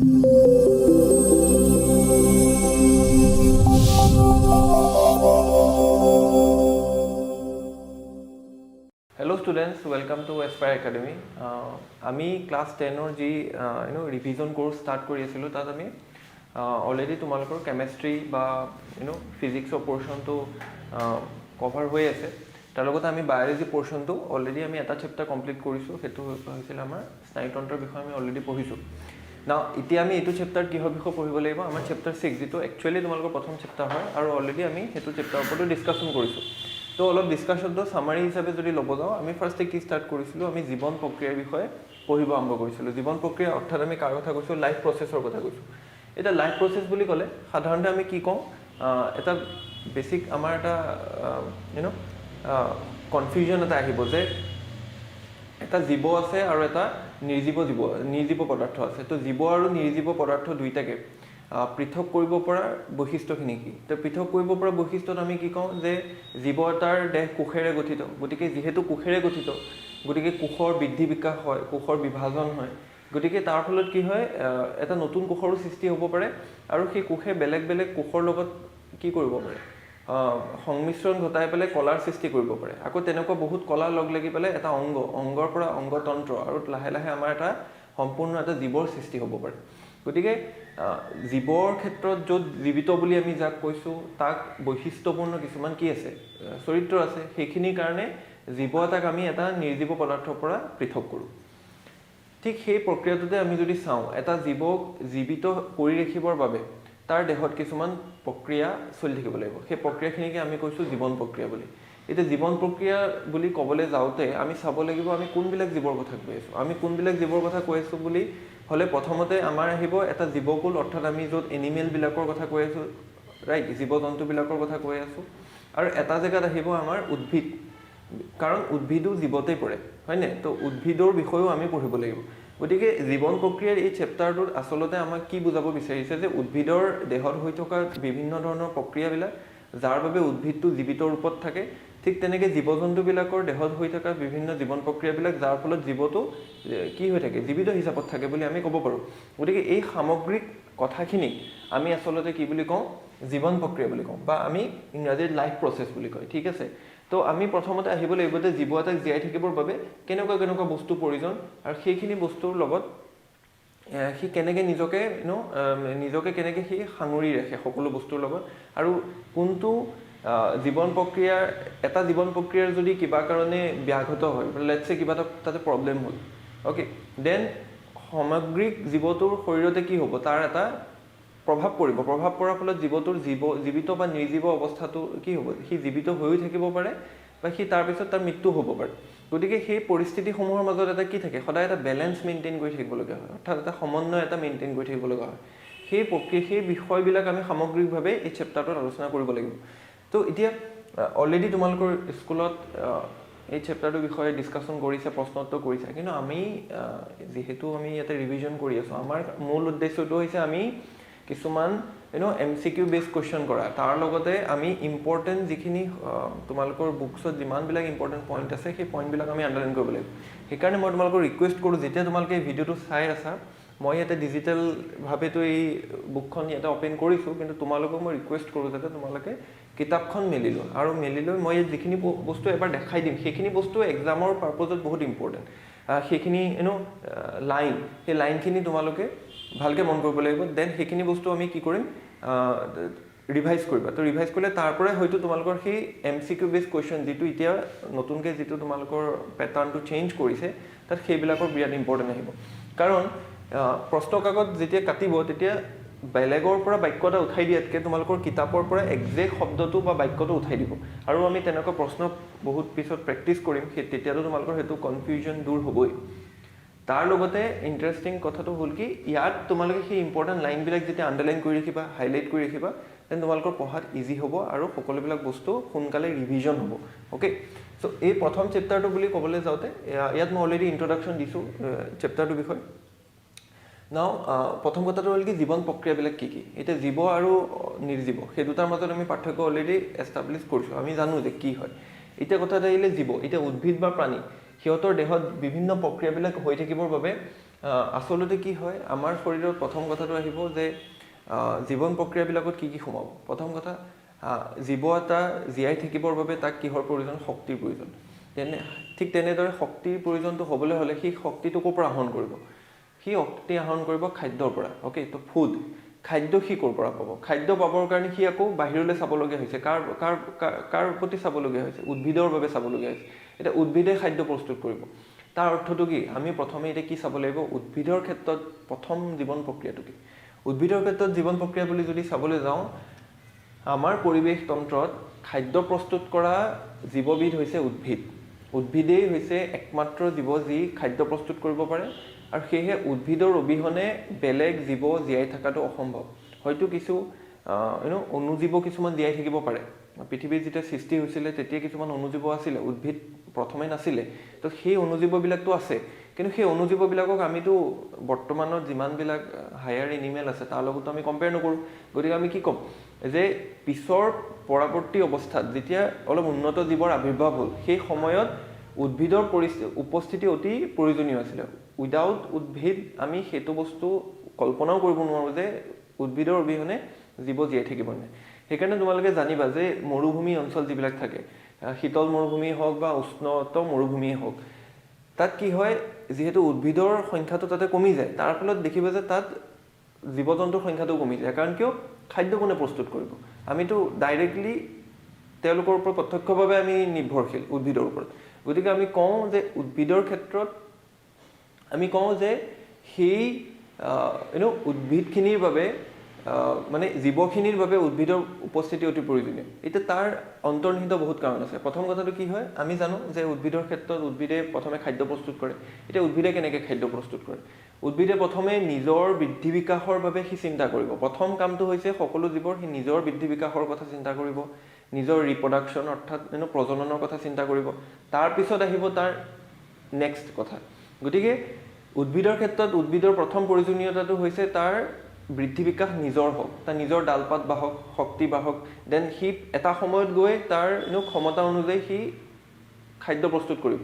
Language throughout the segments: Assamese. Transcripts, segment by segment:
Hello students, welcome to Aspire Academy. আমি ক্লাছ 10ৰ যি ৰিভিজন কৰ্চ ষ্টাৰ্ট কৰি আছিলোঁ, তাত আমি অলৰেডি তোমালোকৰ কেমেষ্ট্ৰি বা ফিজিক্সৰ পৰ্চনটো কভাৰ হৈ আছে। তাৰ লগতে আমি বায়'লজি পৰ্চনটো অলৰেডি আমি এটা চেপ্টাৰ কমপ্লিট কৰিছোঁ। সেইটো হৈছিলে আমাৰ স্নায়ুতন্ত্ৰৰ বিষয়ে আমি অলৰেডি পঢ়িছোঁ। নাও এতিয়া আমি এইটো চেপ্টাৰ কিহৰ বিষয়ে পঢ়িব লাগিব? আমাৰ চেপ্টাৰ 6, যিটো একচুৱেলি তোমালোকৰ প্ৰথম চেপ্টাৰ হয় আৰু অলৰেডি আমি সেইটো চেপ্টাৰৰ ওপৰতো ডিছকাশ্যন কৰিছোঁ। তো অলপ ডিছকাশ্যনটো চামাৰী হিচাপে যদি ল'ব যাওঁ, আমি ফাৰ্ষ্টে কি ষ্টাৰ্ট কৰিছিলোঁ? আমি জীৱন প্ৰক্ৰিয়াৰ বিষয়ে পঢ়িব আৰম্ভ কৰিছিলোঁ। জীৱন প্ৰক্ৰিয়া অৰ্থাৎ আমি কাৰ কথা কৈছোঁ? লাইফ প্ৰচেছৰ কথা কৈছোঁ। এতিয়া লাইফ প্ৰচেছ বুলি ক'লে সাধাৰণতে আমি কি কওঁ? এটা বেছিক আমাৰ এটা কনফিউজন এটা আহিব যে এটা জীৱ আছে আৰু এটা নিৰ্জীৱ জীৱ, নিৰ্জীৱ পদাৰ্থ আছে। তো জীৱ আৰু নিৰ্জীৱ পদাৰ্থ দুইটাকে পৃথক কৰিব পৰা বৈশিষ্ট্যখিনি কি? তো পৃথক কৰিব পৰা বৈশিষ্ট্যত আমি কি কওঁ যে জীৱ এটাৰ দেহ কোষেৰে গঠিত। গতিকে যিহেতু কোষেৰে গঠিত, গতিকে কোষৰ বৃদ্ধি বিকাশ হয়, কোষৰ বিভাজন হয়। গতিকে তাৰ ফলত কি হয়? এটা নতুন কোষৰো সৃষ্টি হ'ব পাৰে আৰু সেই কোষে বেলেগ বেলেগ কোষৰ লগত কি কৰিব পাৰে? সংমিশ্ৰণ ঘটাই পেলাই কলাৰ সৃষ্টি কৰিব পাৰে। আকৌ তেনেকুৱা বহুত কলা লগ লাগি পেলাই এটা অংগ, অংগৰ পৰা অংগতন্ত্ৰ আৰু লাহে লাহে আমাৰ এটা সম্পূৰ্ণ এটা জীৱৰ সৃষ্টি হ'ব পাৰে। গতিকে জীৱৰ ক্ষেত্ৰত য'ত জীৱিত বুলি আমি যাক কৈছোঁ, তাক বৈশিষ্ট্যপূৰ্ণ কিছুমান কি আছে, চৰিত্ৰ আছে। সেইখিনিৰ কাৰণে জীৱ এটাক আমি এটা নিৰ্জীৱ পদাৰ্থৰ পৰা পৃথক কৰোঁ। ঠিক সেই প্ৰক্ৰিয়াটোতে আমি যদি চাওঁ, এটা জীৱক জীৱিত কৰি ৰাখিবৰ বাবে তাৰ দেহত কিছুমান প্ৰক্ৰিয়া চলি থাকিব লাগিব। সেই প্ৰক্ৰিয়াখিনিকে আমি কৈছোঁ জীৱন প্ৰক্ৰিয়া বুলি। এতিয়া জীৱন প্ৰক্ৰিয়া বুলি ক'বলৈ যাওঁতে আমি চাব লাগিব আমি কোনবিলাক জীৱৰ কথা কৈ আছোঁ। আমি কোনবিলাক জীৱৰ কথা কৈ আছোঁ বুলি হ'লে প্ৰথমতে আমাৰ আহিব এটা জীৱকুল, অৰ্থাৎ আমি য'ত এনিমেলবিলাকৰ কথা কৈ আছোঁ, ৰাইট, জীৱ জন্তুবিলাকৰ কথা কৈ আছোঁ। আৰু এটা জেগাত আহিব আমাৰ উদ্ভিদ, কাৰণ উদ্ভিদো জীৱতেই পৰে, হয়নে? তো উদ্ভিদৰ বিষয়েও আমি পঢ়িব লাগিব। গতিকে জীৱন প্ৰক্ৰিয়াৰ এই চেপ্টাৰটোত আচলতে আমাক কি বুজাব বিচাৰিছে যে উদ্ভিদৰ দেহত হৈ থকা বিভিন্ন ধৰণৰ প্ৰক্ৰিয়াবিলাক, যাৰ বাবে উদ্ভিদটো জীৱিত ৰূপত থাকে। ঠিক তেনেকৈ জীৱ জন্তুবিলাকৰ দেহত হৈ থকা বিভিন্ন জীৱন প্ৰক্ৰিয়াবিলাক, যাৰ ফলত জীৱটো কি হৈ থাকে, জীৱিত হিচাপত থাকে বুলি আমি ক'ব পাৰোঁ। গতিকে এই সামগ্ৰিক কথাখিনিক আমি আচলতে কি বুলি কওঁ? জীৱন প্ৰক্ৰিয়া বুলি কওঁ বা আমি ইংৰাজীত লাইফ প্ৰচেছ বুলি কয়, ঠিক আছে? তো আমি প্ৰথমতে আহিব লাগিব যে জীৱ এটাক জীয়াই থাকিবৰ বাবে কেনেকুৱা কেনেকুৱা বস্তু প্ৰয়োজন আৰু সেইখিনি বস্তুৰ লগত সি কেনেকৈ নিজকে নিজকে কেনেকৈ সি সাঙুৰি ৰাখে সকলো বস্তুৰ লগত আৰু কোনটো জীৱন প্ৰক্ৰিয়াৰ, এটা জীৱন প্ৰক্ৰিয়াৰ যদি কিবা কাৰণে ব্যাঘাত হয়, let's ছে কিবা এটা তাতে প্ৰব্লেম হ'ল, অ'কে, then সামগ্ৰিক জীৱটোৰ শৰীৰতে কি হ'ব? তাৰ এটা প্ৰভাৱ পৰিব। প্ৰভাৱ পৰাৰ ফলত জীৱটোৰ জীৱিত বা নিৰ্জীৱ অৱস্থাটো কি হ'ব? সি জীৱিত হৈও থাকিব পাৰে বা সি তাৰপিছত তাৰ মৃত্যু হ'ব পাৰে। গতিকে সেই পৰিস্থিতিসমূহৰ মাজত এটা কি থাকে? সদায় এটা বেলেঞ্চ মেইনটেইন কৰি থাকিবলগীয়া হয়, অৰ্থাৎ এটা সমন্বয় এটা মেইনটেইন কৰি থাকিব লগা হয়। সেই প্ৰক্ৰিয়া, সেই বিষয়বিলাক আমি সামগ্ৰিকভাৱে এই চেপ্টাৰটোত আলোচনা কৰিব লাগিব। তো এতিয়া অলৰেডি তোমালোকৰ স্কুলত এই চেপ্টাৰটোৰ বিষয়ে ডিছকাশ্যন কৰিছে, প্ৰশ্ন উত্তৰ কৰিছে। কিন্তু আমি যিহেতু আমি ইয়াতে ৰিভিজন কৰি আছোঁ, আমাৰ মূল উদ্দেশ্যটো হৈছে আমি কিছুমান MCQ বেছ কুৱেশ্যন কৰা। তাৰ লগতে আমি ইম্পৰ্টেণ্ট যিখিনি তোমালোকৰ বুকছত যিমানবিলাক ইম্পৰ্টেণ্ট পইণ্ট আছে, সেই পইণ্টবিলাক আমি আণ্ডাৰলাইন কৰিব লাগিব। সেইকাৰণে মই তোমালোকক ৰিকুৱেষ্ট কৰোঁ, যেতিয়া তোমালোকে এই ভিডিঅ'টো চাই আছা, মই ইয়াতে ডিজিটেলভাৱেতো এই বুকখন ইয়াতে অ'পেন কৰিছোঁ, কিন্তু তোমালোকক মই ৰিকুৱেষ্ট কৰোঁ যাতে তোমালোকে কিতাপখন মেলি লোৱা আৰু মেলি লৈ মই ইয়াত যিখিনি বস্তু এবাৰ দেখাই দিম, সেইখিনি বস্তু এক্সামৰ পাৰ্পজত বহুত ইম্পৰ্টেণ্ট। সেইখিনি লাইন, সেই লাইনখিনি তোমালোকে ভালকৈ মন কৰিব লাগিব। Then সেইখিনি বস্তু আমি কি কৰিম? ৰিভাইজ কৰিবা। তো ৰিভাইজ কৰিলে তাৰ পৰাই হয়তো তোমালোকৰ সেই MCQ বেছ কুৱেশ্যন, যিটো এতিয়া নতুনকৈ যিটো তোমালোকৰ পেটাৰ্ণটো চেঞ্জ কৰিছে, তাত সেইবিলাকৰ বিৰাট ইম্পৰ্টেণ্ট আহিব। কাৰণ প্ৰশ্ন কাকত যেতিয়া কাটিব, তেতিয়া বেলেগৰ পৰা বাক্য এটা উঠাই দিয়াতকৈ তোমালোকৰ কিতাপৰ পৰা একজেক্ট শব্দটো বা বাক্যটো উঠাই দিব। আৰু আমি তেনেকুৱা প্ৰশ্ন বহুত পিছত প্ৰেক্টিচ কৰিম, সেই তেতিয়াতো তোমালোকৰ সেইটো কনফিউজন দূৰ হ'বই। তাৰ লগতে ইণ্টাৰেষ্টিং কথাটো হ'ল কি, ইয়াত তোমালোকে সেই ইম্পৰ্টেণ্ট লাইনবিলাক যেতিয়া আণ্ডাৰলাইন কৰি ৰাখিবা, হাইলাইট কৰি ৰাখিবা, then তোমালোকৰ পঢ়াত ইজি হ'ব আৰু সকলোবিলাক বস্তু সোনকালে ৰিভিজন হ'ব। অ'কে, চ' এই প্ৰথম চেপ্টাৰটো বুলি ক'বলৈ যাওঁতে ইয়াত মই অলৰেডি ইণ্ট্ৰডাকশ্যন দিছোঁ চেপ্টাৰটোৰ বিষয়ে। নাও প্ৰথম কথাটো হ'ল কি, জীৱন প্ৰক্ৰিয়াবিলাক কি কি? এতিয়া জীৱ আৰু নিৰ্জীৱ, সেই দুটাৰ মাজত আমি পাৰ্থক্য অলৰেডি এষ্টাব্লিছ কৰিছোঁ। আমি জানো যে কি হয়। এতিয়া কথা এটা আহিলে জীৱ, এতিয়া উদ্ভিদ বা প্ৰাণী, সিহঁতৰ দেহত বিভিন্ন প্ৰক্ৰিয়াবিলাক হৈ থাকিবৰ বাবে আচলতে কি হয়, আমাৰ শৰীৰত প্ৰথম কথাটো আহিব যে জীৱন প্ৰক্ৰিয়াবিলাকত কি কি সোমাব। প্ৰথম কথা, জীৱ এটা জীয়াই থাকিবৰ বাবে তাক কিহৰ প্ৰয়োজন? শক্তিৰ প্ৰয়োজন। ঠিক তেনেদৰে শক্তিৰ প্ৰয়োজনটো হ'বলৈ হ'লে সি শক্তিটো ক'ৰ পৰা আহৰণ কৰিব? সি শক্তি আহৰণ কৰিব খাদ্যৰ পৰা। অ'কে, তো ফুড, খাদ্য সি ক'ৰ পৰা পাব? খাদ্য পাবৰ কাৰণে সি আকৌ বাহিৰলৈ চাবলগীয়া হৈছে। কাৰ কাৰ কাৰ প্ৰতি চাবলগীয়া হৈছে? উদ্ভিদৰ বাবে চাবলগীয়া হৈছে। এতিয়া উদ্ভিদে খাদ্য প্ৰস্তুত কৰিব, তাৰ অৰ্থটো কি? আমি প্ৰথমে এতিয়া কি চাব লাগিব? উদ্ভিদৰ ক্ষেত্ৰত প্ৰথম জীৱন প্ৰক্ৰিয়াটো কি? উদ্ভিদৰ ক্ষেত্ৰত জীৱন প্ৰক্ৰিয়া বুলি যদি চাবলৈ যাওঁ, আমাৰ পৰিৱেশ তন্ত্ৰত খাদ্য প্ৰস্তুত কৰা জীৱবিধ হৈছে উদ্ভিদ। উদ্ভিদেই হৈছে একমাত্ৰ জীৱ যি খাদ্য প্ৰস্তুত কৰিব পাৰে আৰু সেয়েহে উদ্ভিদৰ অবিহনে বেলেগ জীৱ জীয়াই থকাটো অসম্ভৱ। হয়তো কিছু you know অণুজীৱ কিছুমান জীয়াই থাকিব পাৰে। পৃথিৱীত যেতিয়া সৃষ্টি হৈছিলে, তেতিয়া কিছুমান অণুজীৱ আছিলে, উদ্ভিদ প্ৰথমে নাছিলে। তো সেই অণুজীৱবিলাকতো আছে, কিন্তু সেই অণুজীৱবিলাকক আমিতো বৰ্তমানত যিমানবিলাক হায়াৰ এনিমেল আছে, তাৰ লগতো আমি কম্পেয়াৰ নকৰোঁ। গতিকে আমি কি ক'ম যে পিছৰ পৰৱৰ্তী অৱস্থাত যেতিয়া অলপ উন্নত জীৱৰ আৱিৰ্ভাৱ হ'ল, সেই সময়ত উদ্ভিদৰ উপস্থিতি অতি প্ৰয়োজনীয় আছিলে। উইদাউট উদ্ভিদ আমি সেইটো বস্তু কল্পনাও কৰিব নোৱাৰোঁ যে উদ্ভিদৰ অবিহনে জীৱ জীয়াই থাকিব নাই। সেইকাৰণে তোমালোকে জানিবা যে মৰুভূমি অঞ্চল যিবিলাক থাকে, শীতল মৰুভূমি হওক বা উষ্ণত মৰুভূমিয়ে হওক, তাত কি হয়, যিহেতু উদ্ভিদৰ সংখ্যাটো তাতে কমি যায়, তাৰ ফলত দেখিবা যে তাত জীৱ জন্তুৰ সংখ্যাটো কমি যায়। কাৰণ কিয়? খাদ্য কোনে প্ৰস্তুত কৰিব? আমিতো ডাইৰেক্টলি তেওঁলোকৰ ওপৰত প্ৰত্যক্ষভাৱে আমি নিৰ্ভৰশীল উদ্ভিদৰ ওপৰত। গতিকে আমি কওঁ যে উদ্ভিদৰ ক্ষেত্ৰত আমি কওঁ যে সেই you know উদ্ভিদখিনিৰ বাবে, মানে জীৱখিনিৰ বাবে উদ্ভিদৰ উপস্থিতি অতি প্ৰয়োজনীয়। এতিয়া তাৰ অন্তৰ্নিহিত বহুত কাৰণ আছে। প্ৰথম কথাটো কি হয়, আমি জানো যে উদ্ভিদৰ ক্ষেত্ৰত উদ্ভিদে প্ৰথমে খাদ্য প্ৰস্তুত কৰে। এতিয়া উদ্ভিদে কেনেকৈ খাদ্য প্ৰস্তুত কৰে? উদ্ভিদে প্ৰথমে নিজৰ বৃদ্ধি বিকাশৰ বাবে সি চিন্তা কৰিব। প্ৰথম কামটো হৈছে সকলো জীৱৰ সি নিজৰ বৃদ্ধি বিকাশৰ কথা চিন্তা কৰিব, নিজৰ ৰিপ্ৰডাকশ্যন অৰ্থাৎ প্ৰজননৰ কথা চিন্তা কৰিব, তাৰপিছত আহিব তাৰ নেক্সট কথা। গতিকে উদ্ভিদৰ ক্ষেত্ৰত উদ্ভিদৰ প্ৰথম প্ৰয়োজনীয়তাটো হৈছে তাৰ বৃদ্ধি বিকাশ নিজৰ হওক, তাৰ নিজৰ ডাল পাত বাঢ়ক, শক্তি বাঢ়ক, then সি এটা সময়ত গৈ তাৰ ক্ষমতা অনুযায়ী সি খাদ্য প্ৰস্তুত কৰিব।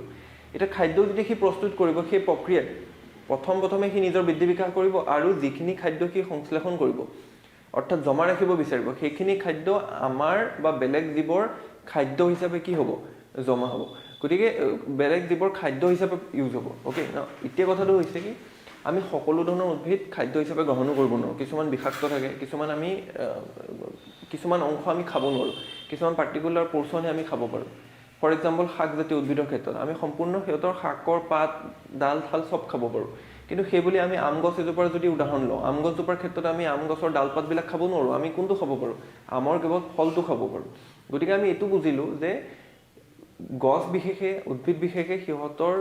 এতিয়া খাদ্য যদি সি প্ৰস্তুত কৰিব, সেই প্ৰক্ৰিয়াত প্ৰথমে সি নিজৰ বৃদ্ধি বিকাশ কৰিব আৰু যিখিনি খাদ্য সি সংশ্লেষণ কৰিব, অৰ্থাৎ জমা ৰাখিব বিচাৰিব, সেইখিনি খাদ্য আমাৰ বা বেলেগ জীৱৰ খাদ্য হিচাপে কি হ'ব? জমা হ'ব। গতিকে বেলেগ জীৱৰ খাদ্য হিচাপে ইউজ হ'ব। অ'কে, এতিয়া কথাটো হৈছে কি, আমি সকলো ধৰণৰ উদ্ভিদ খাদ্য হিচাপে গ্ৰহণো কৰিব নোৱাৰোঁ। কিছুমান বিষাক্ত থাকে, কিছুমান অংশ আমি খাব নোৱাৰোঁ, কিছুমান পাৰ্টিকুলাৰ পৰ্চনহে আমি খাব পাৰোঁ। ফৰ এক্সাম্পল, শাকজাতীয় উদ্ভিদৰ ক্ষেত্ৰত আমি সম্পূৰ্ণ সিহঁতৰ শাকৰ পাত, ডাল থাল চব খাব পাৰোঁ। কিন্তু সেইবুলি আমি আম গছ এজোপাৰ যদি উদাহৰণ লওঁ, আম গছজোপাৰ ক্ষেত্ৰত আমি আম গছৰ ডাল পাতবিলাক খাব নোৱাৰোঁ। আমি কোনটো খাব পাৰোঁ? আমৰ কেৱল ফলটো খাব পাৰোঁ। গতিকে আমি এইটো বুজিলোঁ যে গছ বিশেষে, উদ্ভিদ বিশেষে সিহঁতৰ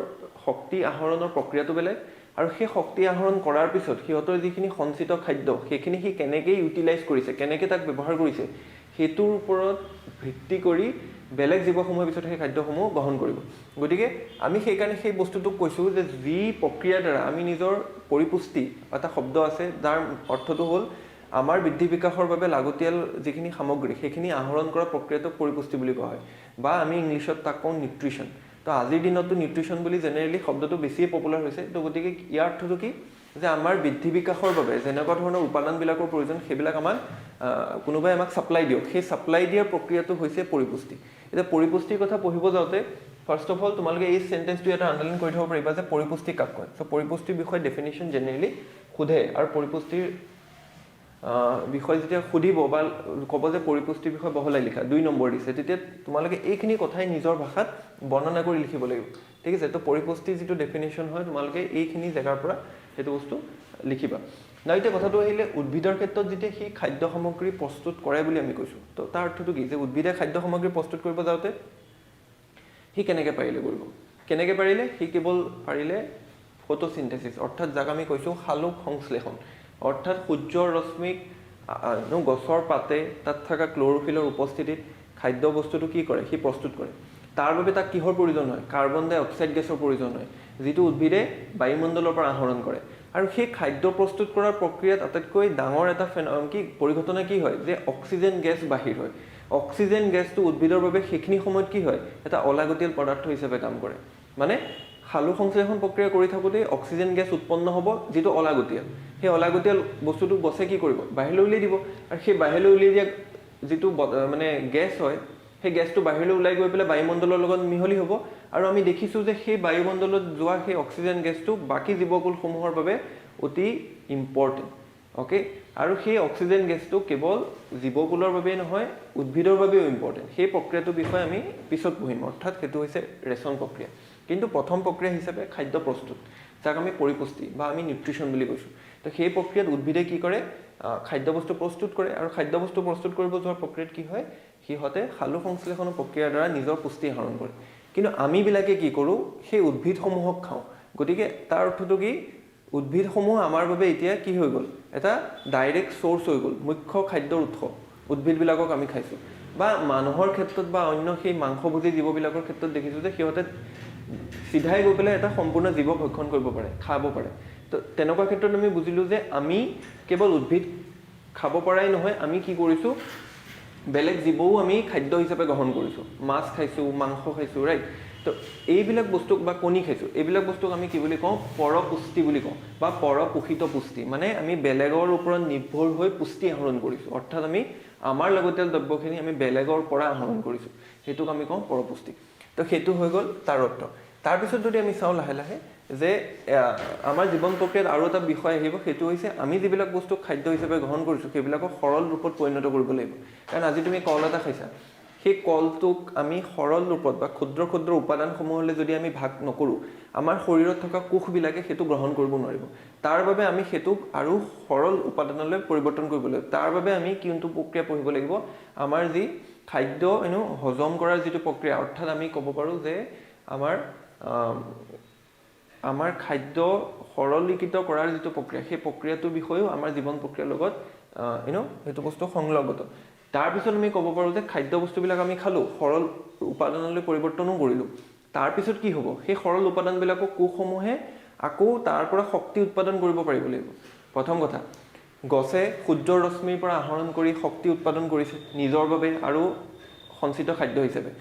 শক্তি আহৰণৰ প্ৰক্ৰিয়াটো বেলেগ আৰু সেই শক্তি আহৰণ কৰাৰ পিছত সিহঁতৰ যিখিনি সঞ্চিত খাদ্য, সেইখিনি সি কেনেকৈ ইউটিলাইজ কৰিছে, কেনেকৈ তাক ব্যৱহাৰ কৰিছে, সেইটোৰ ওপৰত ভিত্তি কৰি বেলেগ জীৱসমূহে পিছত সেই খাদ্যসমূহ গ্ৰহণ কৰিব। গতিকে আমি সেইকাৰণে সেই বস্তুটোক কৈছোঁ যে যি প্ৰক্ৰিয়াৰ দ্বাৰা আমি নিজৰ পৰিপুষ্টি, এটা শব্দ আছে যাৰ অৰ্থটো হ'ল আমাৰ বৃদ্ধি বিকাশৰ বাবে লাগতিয়াল যিখিনি সামগ্ৰী, সেইখিনি আহৰণ কৰা প্ৰক্ৰিয়াটোক পৰিপুষ্টি বুলি কোৱা হয় বা আমি ইংলিছত তাক কওঁ নিউট্ৰিশ্যন। তো আজিৰ দিনততো নিউট্ৰিশ্যন বুলি জেনেৰেলি শব্দটো বেছিয়ে পপুলাৰ হৈছে। তো গতিকে ইয়াৰ অৰ্থটো কি যে আমাৰ বৃদ্ধি বিকাশৰ বাবে যেনেকুৱা ধৰণৰ উপাদানবিলাকৰ প্ৰয়োজন, সেইবিলাক আমাক কোনোবাই আমাক ছাপ্লাই দিয়ক, সেই ছাপ্লাই দিয়াৰ প্ৰক্ৰিয়াটো হৈছে পৰিপুষ্টি। এতিয়া পৰিপুষ্টিৰ কথা পঢ়িব যাওঁতে ফাৰ্ষ্ট অফ অল তোমালোকে এই চেণ্টেন্সটো এটা আণ্ডাৰলাইন কৰি থ'ব পাৰিবা যে পৰিপুষ্টি কাক কয়। চ' পৰিপুষ্টিৰ বিষয়ে ডেফিনেশ্যন জেনেৰেলি সোধে আৰু পৰিপুষ্টিৰ বিষয়ে যেতিয়া সুধিব বা ক'ব যে পৰিপুষ্টিৰ বিষয়ে বহলাই লিখা, 2 নম্বৰ দিছে, তেতিয়া তোমালোকে এইখিনি কথাই নিজৰ ভাষাত বৰ্ণনা কৰি লিখিব লাগিব। ঠিক আছে? তো পৰিপুষ্টিৰ যিটো ডেফিনেশ্যন হয়, তোমালোকে এইখিনি জেগাৰ পৰা সেইটো বস্তু লিখিবা। না, এতিয়া কথাটো আহিলে, উদ্ভিদৰ ক্ষেত্ৰত যেতিয়া সি খাদ্য সামগ্ৰী প্ৰস্তুত কৰে বুলি আমি কৈছোঁ, তো তাৰ অৰ্থটো কি যে উদ্ভিদে খাদ্য সামগ্ৰী প্ৰস্তুত কৰিব যাওঁতে সি কেনেকৈ পাৰিলে কৰিব? কেনেকৈ পাৰিলে? সি কেৱল পাৰিলে ফটোচিনথেচিছ, অৰ্থাৎ যাক আমি কৈছোঁ সালোক সংশ্লেষণ, অৰ্থাৎ সূৰ্যৰ ৰশ্মিক গছৰ পাতে তাত থকা ক্ল'ৰফিলৰ উপস্থিতিত খাদ্য বস্তুটো কি কৰে? সি প্ৰস্তুত কৰে। তাৰ বাবে তাক কিহৰ প্ৰয়োজন হয়? কাৰ্বন ডাই অক্সাইড গেছৰ প্ৰয়োজন হয়, যিটো উদ্ভিদে বায়ুমণ্ডলৰ পৰা আহৰণ কৰে। আৰু সেই খাদ্য প্ৰস্তুত কৰাৰ প্ৰক্ৰিয়াত আটাইতকৈ ডাঙৰ এটা কি পৰিঘটনা কি হয় যে অক্সিজেন গেছ বাহিৰ হয়। অক্সিজেন গেছটো উদ্ভিদৰ বাবে সেইখিনি সময়ত কি হয়, এটা অলাগতিয়াল পদাৰ্থ হিচাপে কাম কৰে। মানে সালোক সংশ্লেষণ প্ৰক্ৰিয়াটোত অক্সিজেন গেছটো সালোক সংশ্লেষণ প্ৰক্ৰিয়া কৰি থাকোঁতেই অক্সিজেন গেছ উৎপন্ন হ'ব, যিটো অলাগতিয়াল। সেই অলাগতিয়াল বস্তুটো গছে কি কৰিব? বাহিৰলৈ উলিয়াই দিব। আৰু সেই বাহিৰলৈ উলিয়াই দিয়া যিটো মানে গেছ হয়, সেই গেছটো বাহিৰলৈ ওলাই গৈ পেলাই বায়ুমণ্ডলৰ লগত মিহলি হ'ব। আৰু আমি দেখিছোঁ যে সেই বায়ুমণ্ডলত যোৱা সেই অক্সিজেন গেছটো বাকী জীৱকুলসমূহৰ বাবে অতি ইম্পৰ্টেণ্ট, অ'কে। আৰু সেই অক্সিজেন গেছটো কেৱল জীৱকুলৰ বাবেই নহয়, উদ্ভিদৰ বাবেও ইম্পৰ্টেণ্ট। সেই প্ৰক্ৰিয়াটোৰ বিষয়ে আমি পিছত পঢ়িম, অৰ্থাৎ সেইটো হৈছে ৰেচন প্ৰক্ৰিয়া। কিন্তু প্ৰথম প্ৰক্ৰিয়া হিচাপে খাদ্য প্ৰস্তুত, যাক আমি পৰিপুষ্টি বা আমি নিউট্ৰিশ্যন বুলি কৈছোঁ। তো সেই প্ৰক্ৰিয়াত উদ্ভিদে কি কৰে? খাদ্যবস্তু প্ৰস্তুত কৰে। আৰু খাদ্যবস্তু প্ৰস্তুত কৰিব যোৱাৰ প্ৰক্ৰিয়াত কি হয়? সিহঁতে সালোক সংশ্লেষণৰ প্ৰক্ৰিয়াৰ দ্বাৰা নিজৰ পুষ্টি আহৰণ কৰে। কিন্তু আমিবিলাকে কি কৰোঁ? সেই উদ্ভিদসমূহক খাওঁ। গতিকে তাৰ অৰ্থটো কি? উদ্ভিদসমূহ আমাৰ বাবে এতিয়া কি হৈ গ'ল? এটা ডাইৰেক্ট চ'ৰ্চ হৈ গ'ল, মুখ্য খাদ্যৰ উৎস। উদ্ভিদবিলাকক আমি খাইছোঁ। বা মানুহৰ ক্ষেত্ৰত বা অন্য সেই মাংসভোজী জীৱবিলাকৰ ক্ষেত্ৰত দেখিছোঁ যে সিহঁতে চিধাই গৈ পেলাই এটা সম্পূৰ্ণ জীৱ ভক্ষণ কৰিব পাৰে, খাব পাৰে। তো তেনেকুৱা ক্ষেত্ৰত আমি বুজিলোঁ যে আমি কেৱল উদ্ভিদ খাব পৰাই নহয়, আমি কি কৰিছোঁ? বেলেগ জীৱও আমি খাদ্য হিচাপে গ্ৰহণ কৰিছোঁ। মাছ খাইছোঁ, মাংস খাইছোঁ, ৰাইট? তো এইবিলাক বস্তুক বা কণী খাইছোঁ, এইবিলাক বস্তুক আমি কি বুলি কওঁ? পৰপুষ্টি বুলি কওঁ বা পৰপোষিত পুষ্টি। মানে আমি বেলেগৰ ওপৰত নিৰ্ভৰ হৈ পুষ্টি আহৰণ কৰিছোঁ, অৰ্থাৎ আমি আমাৰ লাগতিয়াল দ্ৰব্যখিনি আমি বেলেগৰ পৰা আহৰণ কৰিছোঁ, সেইটোক আমি কওঁ পৰপুষ্টি। তো সেইটো হৈ গ'ল তাৰ অৰ্থ। তাৰপিছত যদি আমি চাওঁ লাহে লাহে যে আমাৰ জীৱন প্ৰক্ৰিয়াত আৰু এটা বিষয় আহিব, সেইটো হৈছে আমি যিবিলাক বস্তু খাদ্য হিচাপে গ্ৰহণ কৰিছোঁ, সেইবিলাকক সৰল ৰূপত পৰিণত কৰিব লাগিব। কাৰণ আজি তুমি কল এটা খাইছা, সেই কলটোক আমি সৰল ৰূপত বা ক্ষুদ্ৰ ক্ষুদ্ৰ উপাদানসমূহলৈ যদি আমি ভাগ নকৰোঁ, আমাৰ শৰীৰত থকা কোষবিলাকে সেইটো গ্ৰহণ কৰিব নোৱাৰিব। তাৰ বাবে আমি সেইটোক আৰু সৰল উপাদানলৈ পৰিৱৰ্তন কৰিব লাগিব। তাৰ বাবে আমি কোনটো প্ৰক্ৰিয়া পঢ়িব লাগিব? আমাৰ যি খাদ্য এনেও হজম কৰাৰ যিটো প্ৰক্ৰিয়া, অৰ্থাৎ আমি ক'ব পাৰোঁ যে আমাৰ খাদ্য সৰলীকৃত কৰাৰ যিটো প্ৰক্ৰিয়া, সেই প্ৰক্ৰিয়াটোৰ বিষয়েও আমাৰ জীৱন প্ৰক্ৰিয়াৰ লগত সেইটো বস্তু সংলগ্নত। তাৰপিছত আমি ক'ব পাৰোঁ যে খাদ্য বস্তুবিলাক আমি খালোঁ, সৰল উপাদানলৈ পৰিৱৰ্তনো কৰিলোঁ। তাৰপিছত কি হ'ব? সেই সৰল উপাদানবিলাকক কোষসমূহে আকৌ তাৰ পৰা শক্তি উৎপাদন কৰিব পাৰিব লাগিব। প্ৰথম কথা, গছে সূৰ্যৰ ৰশ্মিৰ পৰা আহৰণ কৰি শক্তি উৎপাদন কৰিছে নিজৰ বাবে আৰু সঞ্চিত খাদ্য হিচাপে।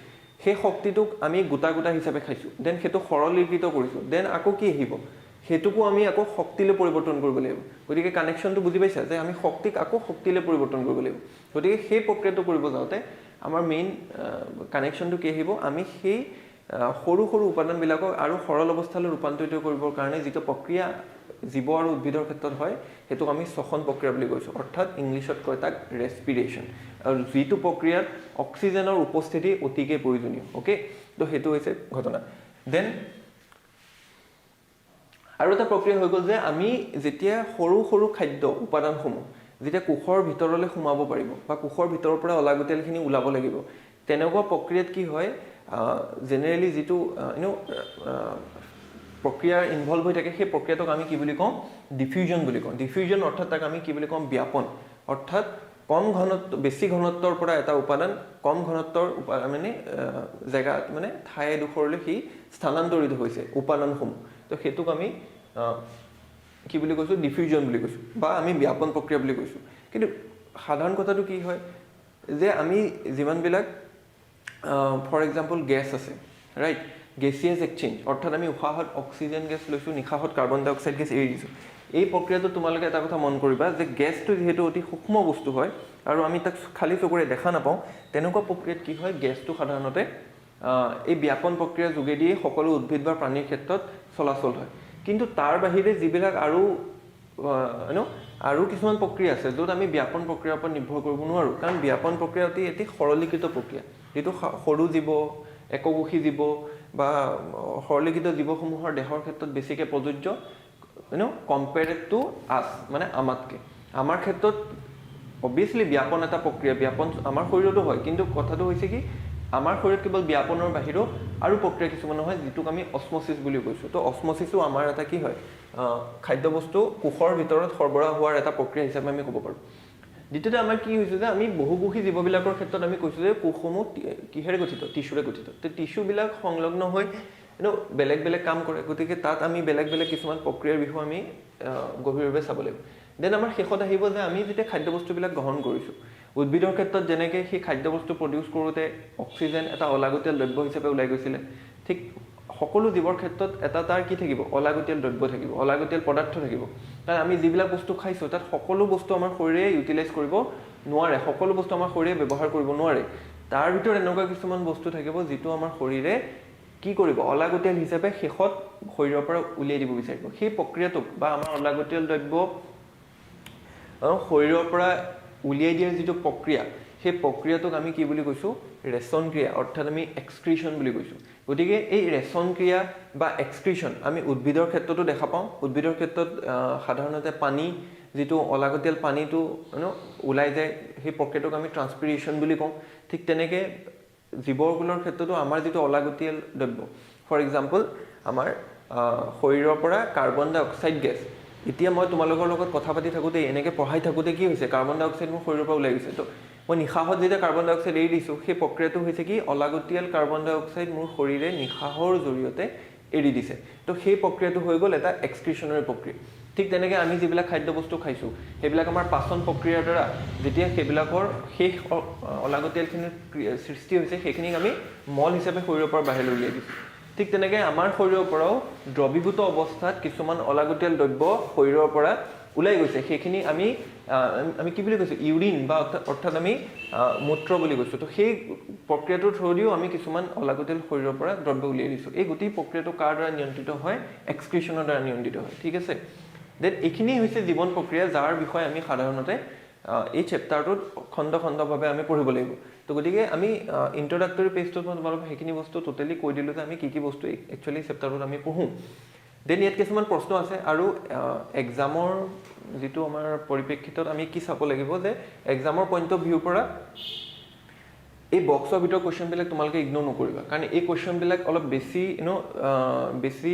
সেই শক্তিটোক আমি গোটা গোটা হিচাপে খাইছোঁ, then সেইটো সৰলীকৃত কৰিছোঁ। Then আকৌ কি আহিব? সেইটোকো আমি আকৌ শক্তিলৈ পৰিৱৰ্তন কৰিব লাগিব। গতিকে কানেকশ্যনটো বুজি পাইছা যে আমি শক্তিক আকৌ শক্তিলৈ পৰিৱৰ্তন কৰিব লাগিব। গতিকে সেই প্ৰক্ৰিয়াটো কৰিব যাওঁতে আমাৰ মেইন কানেকশ্যনটো কি আহিব? আমি সেই সৰু সৰু উপাদানবিলাকক আৰু সৰল অৱস্থালৈ ৰূপান্তৰিত কৰিবৰ কাৰণে যিটো প্ৰক্ৰিয়া জীৱ আৰু উদ্ভিদৰ ক্ষেত্ৰত হয়, সেইটোক আমি শ্বসন প্ৰক্ৰিয়া বুলি কৈছোঁ, অৰ্থাৎ ইংলিছত কয় তাক ৰেচপিৰেশ্যন, আৰু যিটো প্ৰক্ৰিয়াত অক্সিজেনৰ উপস্থিতি অতিকে প্ৰয়োজনীয়, অ'কে। তো সেইটো হৈছে ঘটনা। Then আৰু এটা প্ৰক্ৰিয়া হৈ গ'ল যে আমি যেতিয়া সৰু সৰু খাদ্য উপাদানসমূহ যেতিয়া কোষৰ ভিতৰলৈ সোমাব পাৰিব বা কোষৰ ভিতৰৰ পৰা অলাগতিয়ালখিনি ওলাব লাগিব, তেনেকুৱা প্ৰক্ৰিয়াত কি হয়? জেনেৰেলি যিটো প্ৰক্ৰিয়া ইনভলভ হৈ থাকে, সেই প্ৰক্ৰিয়াটোক আমি কি বুলি কওঁ? ডিফিউজন বুলি কওঁ। ডিফিউজন অৰ্থাৎ তাক আমি কি বুলি কওঁ? ব্যাপন। অৰ্থাৎ কম ঘনত্ব, বেছি ঘনত্বৰ পৰা এটা উপাদান কম ঘনত্বৰ মানে জেগাত, মানে ঠাই এডোখৰলৈ সি স্থানান্তৰিত হৈছে উপাদানসমূহ। তো সেইটোক আমি কি বুলি কৈছোঁ? ডিফিউজন বুলি কৈছোঁ বা আমি ব্যাপন প্ৰক্ৰিয়া বুলি কৈছোঁ। কিন্তু সাধাৰণ কথাটো কি হয় যে আমি যিমানবিলাক ফৰ এক্সাম্পল গেছ আছে, ৰাইট, গেছিয়াছ এক্সচেঞ্জ, অৰ্থাৎ আমি উশাহত অক্সিজেন গেছ লৈছোঁ, নিশাহত কাৰ্বন ডাই অক্সাইড গেছ এৰি দিছোঁ। এই প্ৰক্ৰিয়াটো তোমালোকে এটা কথা মন কৰিবা যে গেছটো যিহেতু অতি সূক্ষ্ম বস্তু হয় আৰু আমি তাক খালী চকুৰে দেখা নাপাওঁ, তেনেকুৱা প্ৰক্ৰিয়াত কি হয়? গেছটো সাধাৰণতে এই ব্যাপন প্ৰক্ৰিয়াৰ যোগেদিয়ে সকলো উদ্ভিদ বা প্ৰাণীৰ ক্ষেত্ৰত চলাচল হয়। কিন্তু তাৰ বাহিৰে যিবিলাক আৰু আৰু কিছুমান প্ৰক্ৰিয়া আছে য'ত আমি ব্যাপন প্ৰক্ৰিয়াৰ ওপৰত নিৰ্ভৰ কৰিব নোৱাৰোঁ। কাৰণ ব্যাপন প্ৰক্ৰিয়া অতি এটি সৰলীকৃত প্ৰক্ৰিয়া, যিটো সৰু জীৱ, এককোষী জীৱ বা সৰলীকৃত জীৱসমূহৰ দেহৰ ক্ষেত্ৰত বেছিকৈ প্ৰযোজ্য কম্পেৰেড টু আছ, মানে আমাতকৈ। আমাৰ ক্ষেত্ৰত অভিয়াছলি ব্যাপন এটা প্ৰক্ৰিয়া, ব্যাপন আমাৰ শৰীৰতো হয়। কিন্তু কথাটো হৈছে কি, আমাৰ শৰীৰত কেৱল ব্যাপনৰ বাহিৰেও আৰু প্ৰক্ৰিয়া কিছুমান হয়, যিটোক আমি অসমচিছ বুলি কৈছোঁ। তো অসমচিছো আমাৰ এটা কি হয়, খাদ্যবস্তু কোষৰ ভিতৰত সৰবৰাহ হোৱাৰ এটা প্ৰক্ৰিয়া হিচাপে আমি ক'ব পাৰোঁ। দ্বিতীয়তে আমাৰ কি হৈছে যে আমি বহুকোষী জীৱবিলাকৰ ক্ষেত্ৰত আমি কৈছোঁ যে কোষসমূহ কিহেৰে গঠিত? টিচুৰে গঠিত। তো টিচুবিলাক সংলগ্ন হৈ বেলেগ বেলেগ কাম কৰে। গতিকে তাত আমি বেলেগ বেলেগ কিছুমান প্ৰক্ৰিয়াৰ বিষয়ে আমি গভীৰভাৱে চাব লাগিব। Then আমাৰ শেষত আহিব যে আমি যেতিয়া খাদ্যবস্তুবিলাক গ্ৰহণ কৰিছোঁ, উদ্ভিদৰ ক্ষেত্ৰত যেনেকৈ সেই খাদ্যবস্তু প্ৰডিউচ কৰোঁতে অক্সিজেন এটা অলাগতিয়াল দ্ৰব্য হিচাপে ওলাই গৈছিলে, ঠিক সকলো জীৱৰ ক্ষেত্ৰত এটা তাৰ কি থাকিব, অলাগতিয়াল দ্ৰব্য থাকিব, অলাগতিয়াল পদাৰ্থ থাকিব। কাৰণ আমি যিবিলাক বস্তু খাইছোঁ তাত সকলো বস্তু আমাৰ শৰীৰে ইউটিলাইজ কৰিব নোৱাৰে, সকলো বস্তু আমাৰ শৰীৰে ব্যৱহাৰ কৰিব নোৱাৰে। তাৰ ভিতৰত এনেকুৱা কিছুমান বস্তু থাকিব যিটো আমাৰ শৰীৰে কি কৰিব, অলাগতিয়াল হিচাপে শেষত শৰীৰৰ পৰা উলিয়াই দিব বিচাৰিব। সেই প্ৰক্ৰিয়াটোক বা আমাৰ অলাগতিয়াল দ্ৰব্য শৰীৰৰ পৰা উলিয়াই দিয়াৰ যিটো প্ৰক্ৰিয়া, সেই প্ৰক্ৰিয়াটোক আমি কি বুলি কৈছোঁ, ৰেচন ক্ৰিয়া, অৰ্থাৎ আমি এক্সক্ৰিশ্যন বুলি কৈছোঁ। গতিকে এই ৰেচন ক্ৰিয়া বা এক্সক্ৰিশ্যন আমি উদ্ভিদৰ ক্ষেত্ৰতো দেখা পাওঁ। উদ্ভিদৰ ক্ষেত্ৰত সাধাৰণতে পানী, যিটো অলাগতিয়াল পানীটো ওলাই যায়, সেই প্ৰক্ৰিয়াটোক আমি ট্ৰান্সপিৰেশ্যন বুলি কওঁ। ঠিক তেনেকৈ জীৱকুলৰ ক্ষেত্ৰতো আমাৰ যিটো অলাগতিয়াল দ্ৰব্য, ফৰ এক্সাম্পল আমাৰ শৰীৰৰ পৰা কাৰ্বন ডাই অক্সাইড গেছ, এতিয়া মই তোমালোকৰ লগত কথা পাতি থাকোঁতে এনেকৈ পঢ়াই থাকোঁতে কি হৈছে, কাৰ্বন ডাই অক্সাইড মোৰ শৰীৰৰ পৰা ওলাই গৈছে। তো মই নিশাহত যেতিয়া কাৰ্বন ডাই অক্সাইড এৰি দিছোঁ, সেই প্ৰক্ৰিয়াটো হৈছে কি, অলাগতিয়াল কাৰ্বন ডাই অক্সাইড মোৰ শৰীৰে নিশাহৰ জৰিয়তে এৰি দিছে। তো সেই প্ৰক্ৰিয়াটো হৈ গ'ল এটা এক্সক্ৰিশ্যনৰে প্ৰক্ৰিয়া। ঠিক তেনেকৈ আমি যিবিলাক খাদ্যবস্তু খাইছোঁ সেইবিলাক আমাৰ পাচন প্ৰক্ৰিয়াৰ দ্বাৰা যেতিয়া সেইবিলাকৰ শেষ অলাগতিয়ালখিনিৰ সৃষ্টি হৈছে, সেইখিনিক আমি মল হিচাপে শৰীৰৰ পৰা বাহিৰলৈ উলিয়াই দিছোঁ। ঠিক তেনেকৈ আমাৰ শৰীৰৰ পৰাও দ্ৰৱীভূত অৱস্থাত কিছুমান অলাগতিয়াল দ্ৰব্য শৰীৰৰ পৰা ওলাই গৈছে, সেইখিনি আমি আমি কি বুলি কৈছোঁ, ইউৰিন বা অৰ্থাৎ আমি মূত্ৰ বুলি কৈছোঁ। তো সেই প্ৰক্ৰিয়াটোৰ থ্ৰুদিও আমি কিছুমান অলাগতিয়াল শৰীৰৰ পৰা দ্ৰব্য উলিয়াই দিছোঁ। এই গোটেই প্ৰক্ৰিয়াটো কাৰ দ্বাৰা নিয়ন্ত্ৰিত হয়, এক্সক্ৰিশ্যনৰ দ্বাৰা নিয়ন্ত্ৰিত হয়। ঠিক আছে, then এইখিনি হৈছে জীৱন প্ৰক্ৰিয়া, যাৰ বিষয়ে আমি সাধাৰণতে এই চেপ্টাৰটোত খণ্ড খণ্ডভাৱে আমি পঢ়িব লাগিব। তো গতিকে আমি ইণ্ট্ৰডাক্টৰী পেজটোত মই তোমালোকক সেইখিনি বস্তু টোটেলি কৈ দিলোঁ যে আমি কি কি বস্তু একচুৱেলি চেপ্টাৰটোত আমি পঢ়োঁ। Then ইয়াত কিছুমান প্ৰশ্ন আছে আৰু এক্সামৰ যিটো আমাৰ পৰিপ্ৰেক্ষিতত আমি কি চাব লাগিব যে এক্সামৰ পইণ্ট অফ ভিউৰ পৰা এই বক্সৰ ভিতৰৰ কুৱেশ্যনবিলাক তোমালোকে ইগন'ৰ নকৰিবা, কাৰণ এই কুৱেশ্যনবিলাক অলপ বেছি বেছি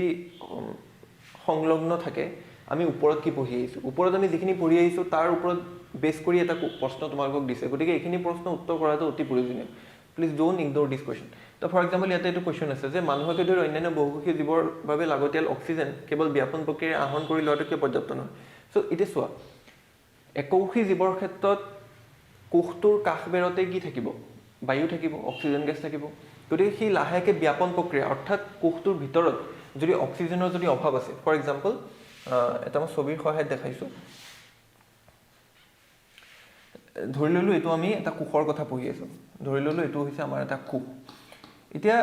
সংলগ্ন থাকে। আমি ওপৰত কি পঢ়ি আহিছোঁ, ওপৰত আমি যিখিনি পঢ়ি আহিছোঁ তাৰ ওপৰত বেছ কৰি এটা প্ৰশ্ন তোমালোকক দিছে। গতিকে এইখিনি প্ৰশ্ন উত্তৰ কৰাটো অতি প্ৰয়োজনীয়। Please don't ignore this question. তো ফৰ এক্সাম্পল ইয়াতে এইটো কুৱেশ্যন আছে যে মানুহকে ধৰি অন্যান্য বহুকোষী জীৱৰ বাবে লাগতিয়াল অক্সিজেন কেৱল ব্যাপন প্ৰক্ৰিয়াৰে আহৰণ কৰি লোৱাটো কিয় পৰ্যাপ্ত নহয়। চ' এতিয়া চোৱা, এককোষী জীৱৰ ক্ষেত্ৰত কোষটোৰ কাষ বেৰতে কি থাকিব, বায়ু থাকিব, অক্সিজেন গেছ থাকিব। গতিকে সেই লাহেকৈ ব্যাপন প্ৰক্ৰিয়া, অৰ্থাৎ কোষটোৰ ভিতৰত যদি অক্সিজেনৰ যদি অভাৱ আছে, ফৰ এক্সাম্পল এটা মই ছবিৰ সহায়ত দেখাইছোঁ, ধৰি ল'লোঁ এইটো আমি এটা কোষৰ কথা পঢ়ি আছোঁ, ধৰি ল'লোঁ এইটো হৈছে আমাৰ এটা কোষ। এতিয়া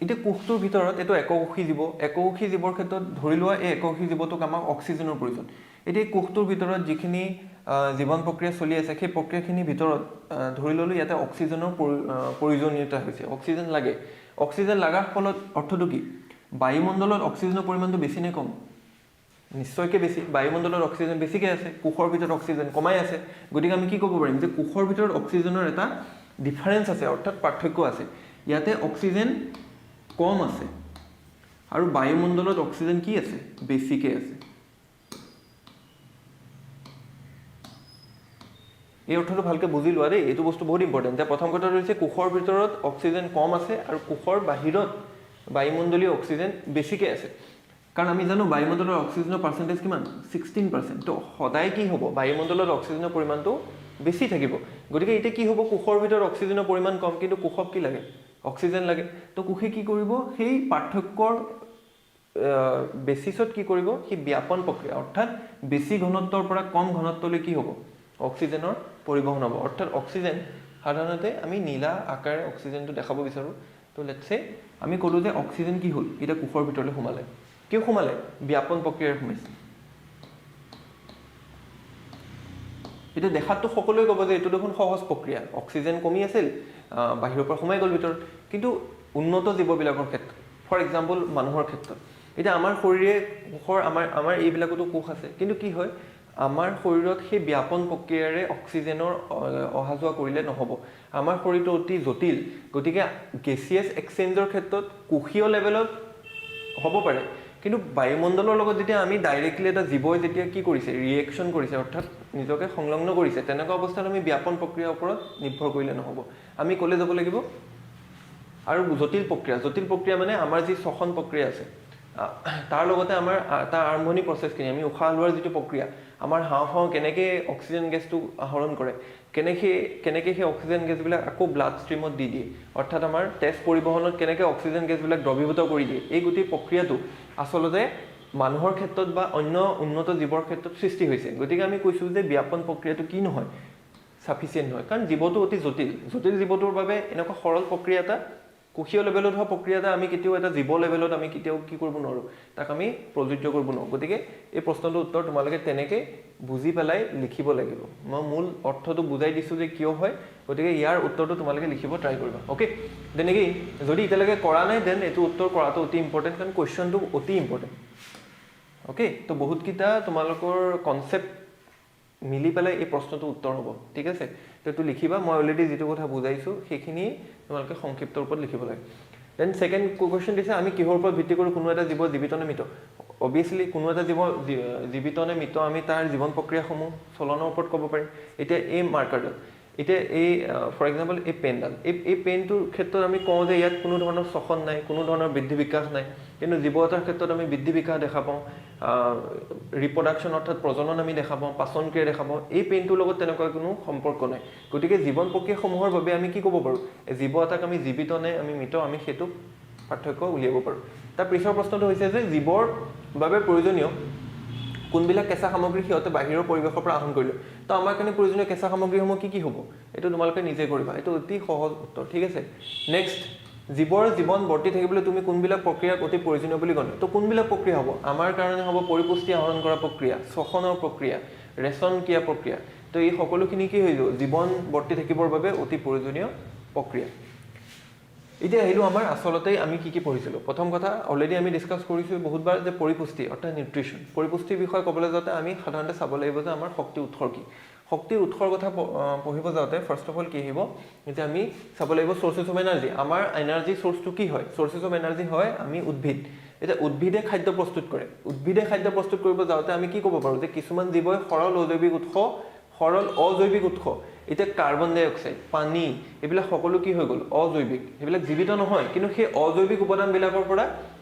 এতিয়া কোষটোৰ ভিতৰত এইটো এককোষী জীৱ, এককোষী জীৱৰ ক্ষেত্ৰত ধৰি লোৱা এই এককোষী জীৱটোক আমাক অক্সিজেনৰ প্ৰয়োজন। এতিয়া এই কোষটোৰ ভিতৰত যিখিনি জীৱন প্ৰক্ৰিয়া চলি আছে, সেই প্ৰক্ৰিয়াখিনিৰ ভিতৰত ধৰি ল'লোঁ ইয়াতে অক্সিজেনৰ প্ৰয়োজনীয়তা হৈছে, অক্সিজেন লাগে। অক্সিজেন লগাৰ ফলত অৰ্থটো কি, বায়ুমণ্ডলত অক্সিজেনৰ পৰিমাণটো বেছি নে কম? নিশ্চয়কৈ বেছি। বায়ুমণ্ডলত অক্সিজেন বেছিকৈ আছে, কোষৰ ভিতৰত অক্সিজেন কমাই আছে। গতিকে আমি কি ক'ব পাৰিম যে কোষৰ ভিতৰত অক্সিজেনৰ এটা ডিফাৰেঞ্চ আছে, অৰ্থাৎ পাৰ্থক্য আছে। ইয়াতে অক্সিজেন কম আছে আৰু বায়ুমণ্ডলত অক্সিজেন কি আছে, বেছিকৈ আছে। এই অৰ্থটো ভালকৈ বুজি লোৱা দেই, এইটো বস্তু বহুত ইম্পৰ্টেণ্ট। যে প্ৰথম কথাটো হৈছে কোষৰ ভিতৰত অক্সিজেন কম আছে আৰু কোষৰ বাহিৰত বায়ুমণ্ডলীয় অক্সিজেন বেছিকৈ আছে। কাৰণ আমি জানো বায়ুমণ্ডলৰ অক্সিজেনৰ পাৰ্চেণ্টেজ কিমান, 16%। তো সদায় কি হ'ব, বায়ুমণ্ডলত অক্সিজেনৰ পৰিমাণটো বেছি থাকিব। গতিকে এতিয়া কি হ'ব, কোষৰ ভিতৰত অক্সিজেনৰ পৰিমাণ কম, কিন্তু কোষক কি লাগে, অক্সিজেন লাগে। তো কোষে কি কৰিব, সেই পাৰ্থক্যৰ বেচিছত কি কৰিব, সেই ব্যাপন প্ৰক্ৰিয়া, অৰ্থাৎ বেছি ঘনত্বৰ পৰা কম ঘনত্বলৈ কি হ'ব, অক্সিজেনৰ পৰিবহণ হ'ব। অৰ্থাৎ অক্সিজেন সাধাৰণতে আমি নীলা আকাৰে অক্সিজেনটো দেখাব বিচাৰোঁ। তো let's আমি ক'লোঁ যে অক্সিজেন কি হ'ল, এতিয়া কোষৰ ভিতৰলৈ সোমালে। কিয় সোমালে, ব্যাপন প্ৰক্ৰিয়াৰে সোমাইছে। এতিয়া দেখাততো সকলোৱে ক'ব যে এইটো দেখোন সহজ প্ৰক্ৰিয়া, অক্সিজেন কমি আছিল, বাহিৰৰ পৰা সোমাই গ'ল ভিতৰত। কিন্তু উন্নত জীৱবিলাকৰ ক্ষেত্ৰত, ফৰ এক্সাম্পল মানুহৰ ক্ষেত্ৰত, এতিয়া আমাৰ শৰীৰে কোষৰ আমাৰ আমাৰ এইবিলাকতো কোষ আছে, কিন্তু কি হয়, আমাৰ শৰীৰত সেই ব্যাপন প্ৰক্ৰিয়াৰে অক্সিজেনৰ অহা যোৱা কৰিলে নহ'ব। আমাৰ শৰীৰটো অতি জটিল, গতিকে গেছিয়াছ এক্সচেঞ্জৰ ক্ষেত্ৰত কোষীয় লেভেলত হ'ব পাৰে, কিন্তু বায়ুমণ্ডলৰ লগত যেতিয়া আমি ডাইৰেক্টলি এটা জীৱই যেতিয়া কি কৰিছে, ৰিয়েকশ্যন কৰিছে, অৰ্থাৎ নিজকে সংলগ্ন কৰিছে, তেনেকুৱা অৱস্থাত আমি ব্যাপন প্ৰক্ৰিয়াৰ ওপৰত নিৰ্ভৰ কৰিলে নহ'ব। আমি ক'লে যাব লাগিব আৰু জটিল প্ৰক্ৰিয়া। জটিল প্ৰক্ৰিয়া মানে আমাৰ যি শ্বসন প্ৰক্ৰিয়া আছে, তাৰ লগতে আমাৰ তাৰ আৰম্ভণি প্ৰচেছখিনি, আমি উশাহ লোৱাৰ যিটো প্ৰক্ৰিয়া, আমাৰ হাওঁফাওঁ কেনেকৈ অক্সিজেন গেছটো আহৰণ কৰে, কেনেকৈ সেই অক্সিজেন গেছবিলাক আকৌ ব্লাড ষ্ট্ৰীমত দি দিয়ে, অৰ্থাৎ আমাৰ তেজ পৰিবহণত কেনেকৈ অক্সিজেন গেছবিলাক দ্ৰৱীভূত কৰি দিয়ে, এই গোটেই প্ৰক্ৰিয়াটো আচলতে মানুহৰ ক্ষেত্ৰত বা অন্য উন্নত জীৱৰ ক্ষেত্ৰত সৃষ্টি হৈছে। গতিকে আমি কৈছোঁ যে ব্যাপন প্ৰক্ৰিয়াটো কি নহয়, চাফিচিয়েণ্ট নহয়, কাৰণ জীৱটো অতি জটিল। জটিল জীৱটোৰ বাবে এনেকুৱা সৰল প্ৰক্ৰিয়া এটা, কোষীয় লেভেলত হোৱা প্ৰক্ৰিয়া এটা আমি কেতিয়াও এটা জীৱ লেভেলত আমি কেতিয়াও কি কৰিব নোৱাৰোঁ, তাক আমি প্ৰযোজ্য কৰিব নোৱাৰোঁ। গতিকে এই প্ৰশ্নটোৰ উত্তৰ তোমালোকে তেনেকৈ বুজি পেলাই লিখিব লাগিব। মই মূল অৰ্থটো বুজাই দিছোঁ যে কিয় হয়, গতিকে ইয়াৰ উত্তৰটো তোমালোকে লিখিব ট্ৰাই কৰিবা। অ'কে, তেনেকেই যদি এতিয়ালৈকে কৰা নাই, then এইটো উত্তৰ কৰাটো অতি ইম্পৰ্টেণ্ট, কাৰণ কুৱেশ্যনটো অতি ইম্পৰ্টেণ্ট। অ'কে, তো বহুতকেইটা তোমালোকৰ কনচেপ্ট মিলি পেলাই এই প্ৰশ্নটো উত্তৰ হ'ব। ঠিক আছে, তো এইটো লিখিবা। মই অলৰেডি যিটো কথা বুজাইছোঁ সেইখিনি তোমালোকে সংক্ষিপ্ত ৰূপত লিখিব লাগে। Then second question দিছে, আমি কিহৰ ওপৰত ভিত্তি কৰি কোনো এটা জীৱ জীৱিত নে মৃত? অভিয়াছলি কোনো এটা জীৱ জীৱিত নে মৃত আমি তাৰ জীৱন প্ৰক্ৰিয়াসমূহ চলনৰ ওপৰত ক'ব পাৰিম। এতিয়া এই মাৰ্কাৰডাল, এতিয়া এই ফৰ এক্সাম্পল এই পেনডাল, এই পেনটোৰ ক্ষেত্ৰত আমি কওঁ যে ইয়াত কোনো ধৰণৰ শ্বসন নাই, কোনো ধৰণৰ বৃদ্ধি বিকাশ নাই। কিন্তু জীৱ এটাৰ ক্ষেত্ৰত আমি বৃদ্ধি বিকাশ দেখা পাওঁ, ৰিপ্ৰডাকশ্যন অৰ্থাৎ প্ৰজনন আমি দেখা পাওঁ, পাচন ক্ৰিয়া দেখা পাওঁ। এই পেইনটোৰ লগত তেনেকুৱা কোনো সম্পৰ্ক নাই। গতিকে জীৱন প্ৰক্ৰিয়াসমূহৰ বাবে আমি কি ক'ব পাৰোঁ, জীৱ এটাক আমি জীৱিত নে আমি মৃত, আমি সেইটো পাৰ্থক্য উলিয়াব পাৰোঁ। তাৰ পিছৰ প্ৰশ্নটো হৈছে যে জীৱৰ বাবে প্ৰয়োজনীয় কোনবিলাক কেঁচা সামগ্ৰী সিহঁতে বাহিৰৰ পৰিৱেশৰ পৰা আহৰণ কৰিলে। তো আমাৰ কাৰণে প্ৰয়োজনীয় কেঁচা সামগ্ৰীসমূহ কি কি হ'ব, এইটো তোমালোকে নিজে কৰিবা, এইটো অতি সহজ উত্তৰ। ঠিক আছে, নেক্সট, জীৱৰ জীৱন বৰ্তি থাকিবলৈ তুমি কোনবিলাক প্ৰক্ৰিয়াক অতি প্ৰয়োজনীয় বুলি গণা? তো কোনবিলাক প্ৰক্ৰিয়া হ'ব আমাৰ কাৰণে? হ'ব পৰিপুষ্টি আহৰণ কৰা প্ৰক্ৰিয়া, শ্বসনৰ প্ৰক্ৰিয়া, ৰেচন ক্ৰিয়া প্ৰক্ৰিয়া। তো এই সকলোখিনি কি হৈ যাব, জীৱন বৰ্তি থাকিবৰ বাবে অতি প্ৰয়োজনীয় প্ৰক্ৰিয়া। এতিয়া আহিলোঁ আমাৰ আচলতে আমি কি কি পঢ়িছিলোঁ। প্ৰথম কথা অলৰেডি আমি ডিছকাছ কৰিছোঁ বহুতবাৰ যে পৰিপুষ্টি অৰ্থাৎ নিউট্ৰিশ্যন। পৰিপুষ্টিৰ বিষয়ে ক'বলৈ যাওঁতে আমি সাধাৰণতে চাব লাগিব যে আমাৰ শক্তিৰ উৎসৰ কি। শক্তিৰ উৎসৰ কথা পঢ়িব যাওঁতে ফাৰ্ষ্ট অফ অল কি আহিব যে আমি চাব লাগিব চ'ৰ্চেছ অফ এনাৰ্জি। আমাৰ এনাৰ্জি চ'ৰ্চটো কি হয়? চ'ৰ্চেছ অফ এনাৰ্জি হয় আমি উদ্ভিদ। এতিয়া উদ্ভিদে খাদ্য প্ৰস্তুত কৰে। উদ্ভিদে খাদ্য প্ৰস্তুত কৰিব যাওঁতে আমি কি ক'ব পাৰোঁ যে কিছুমান জীৱই সৰল অজৈৱিক উৎস, সৰল অজৈৱিক উৎস, এতিয়া কাৰ্বন ডাই অক্সাইড, পানী, এইবিলাক সকলো কি হৈ গ'ল? অজৈৱিক। সেইবিলাক জীৱিত নহয়, কিন্তু সেই অজৈৱিক উপাদানবিলাকৰ পৰা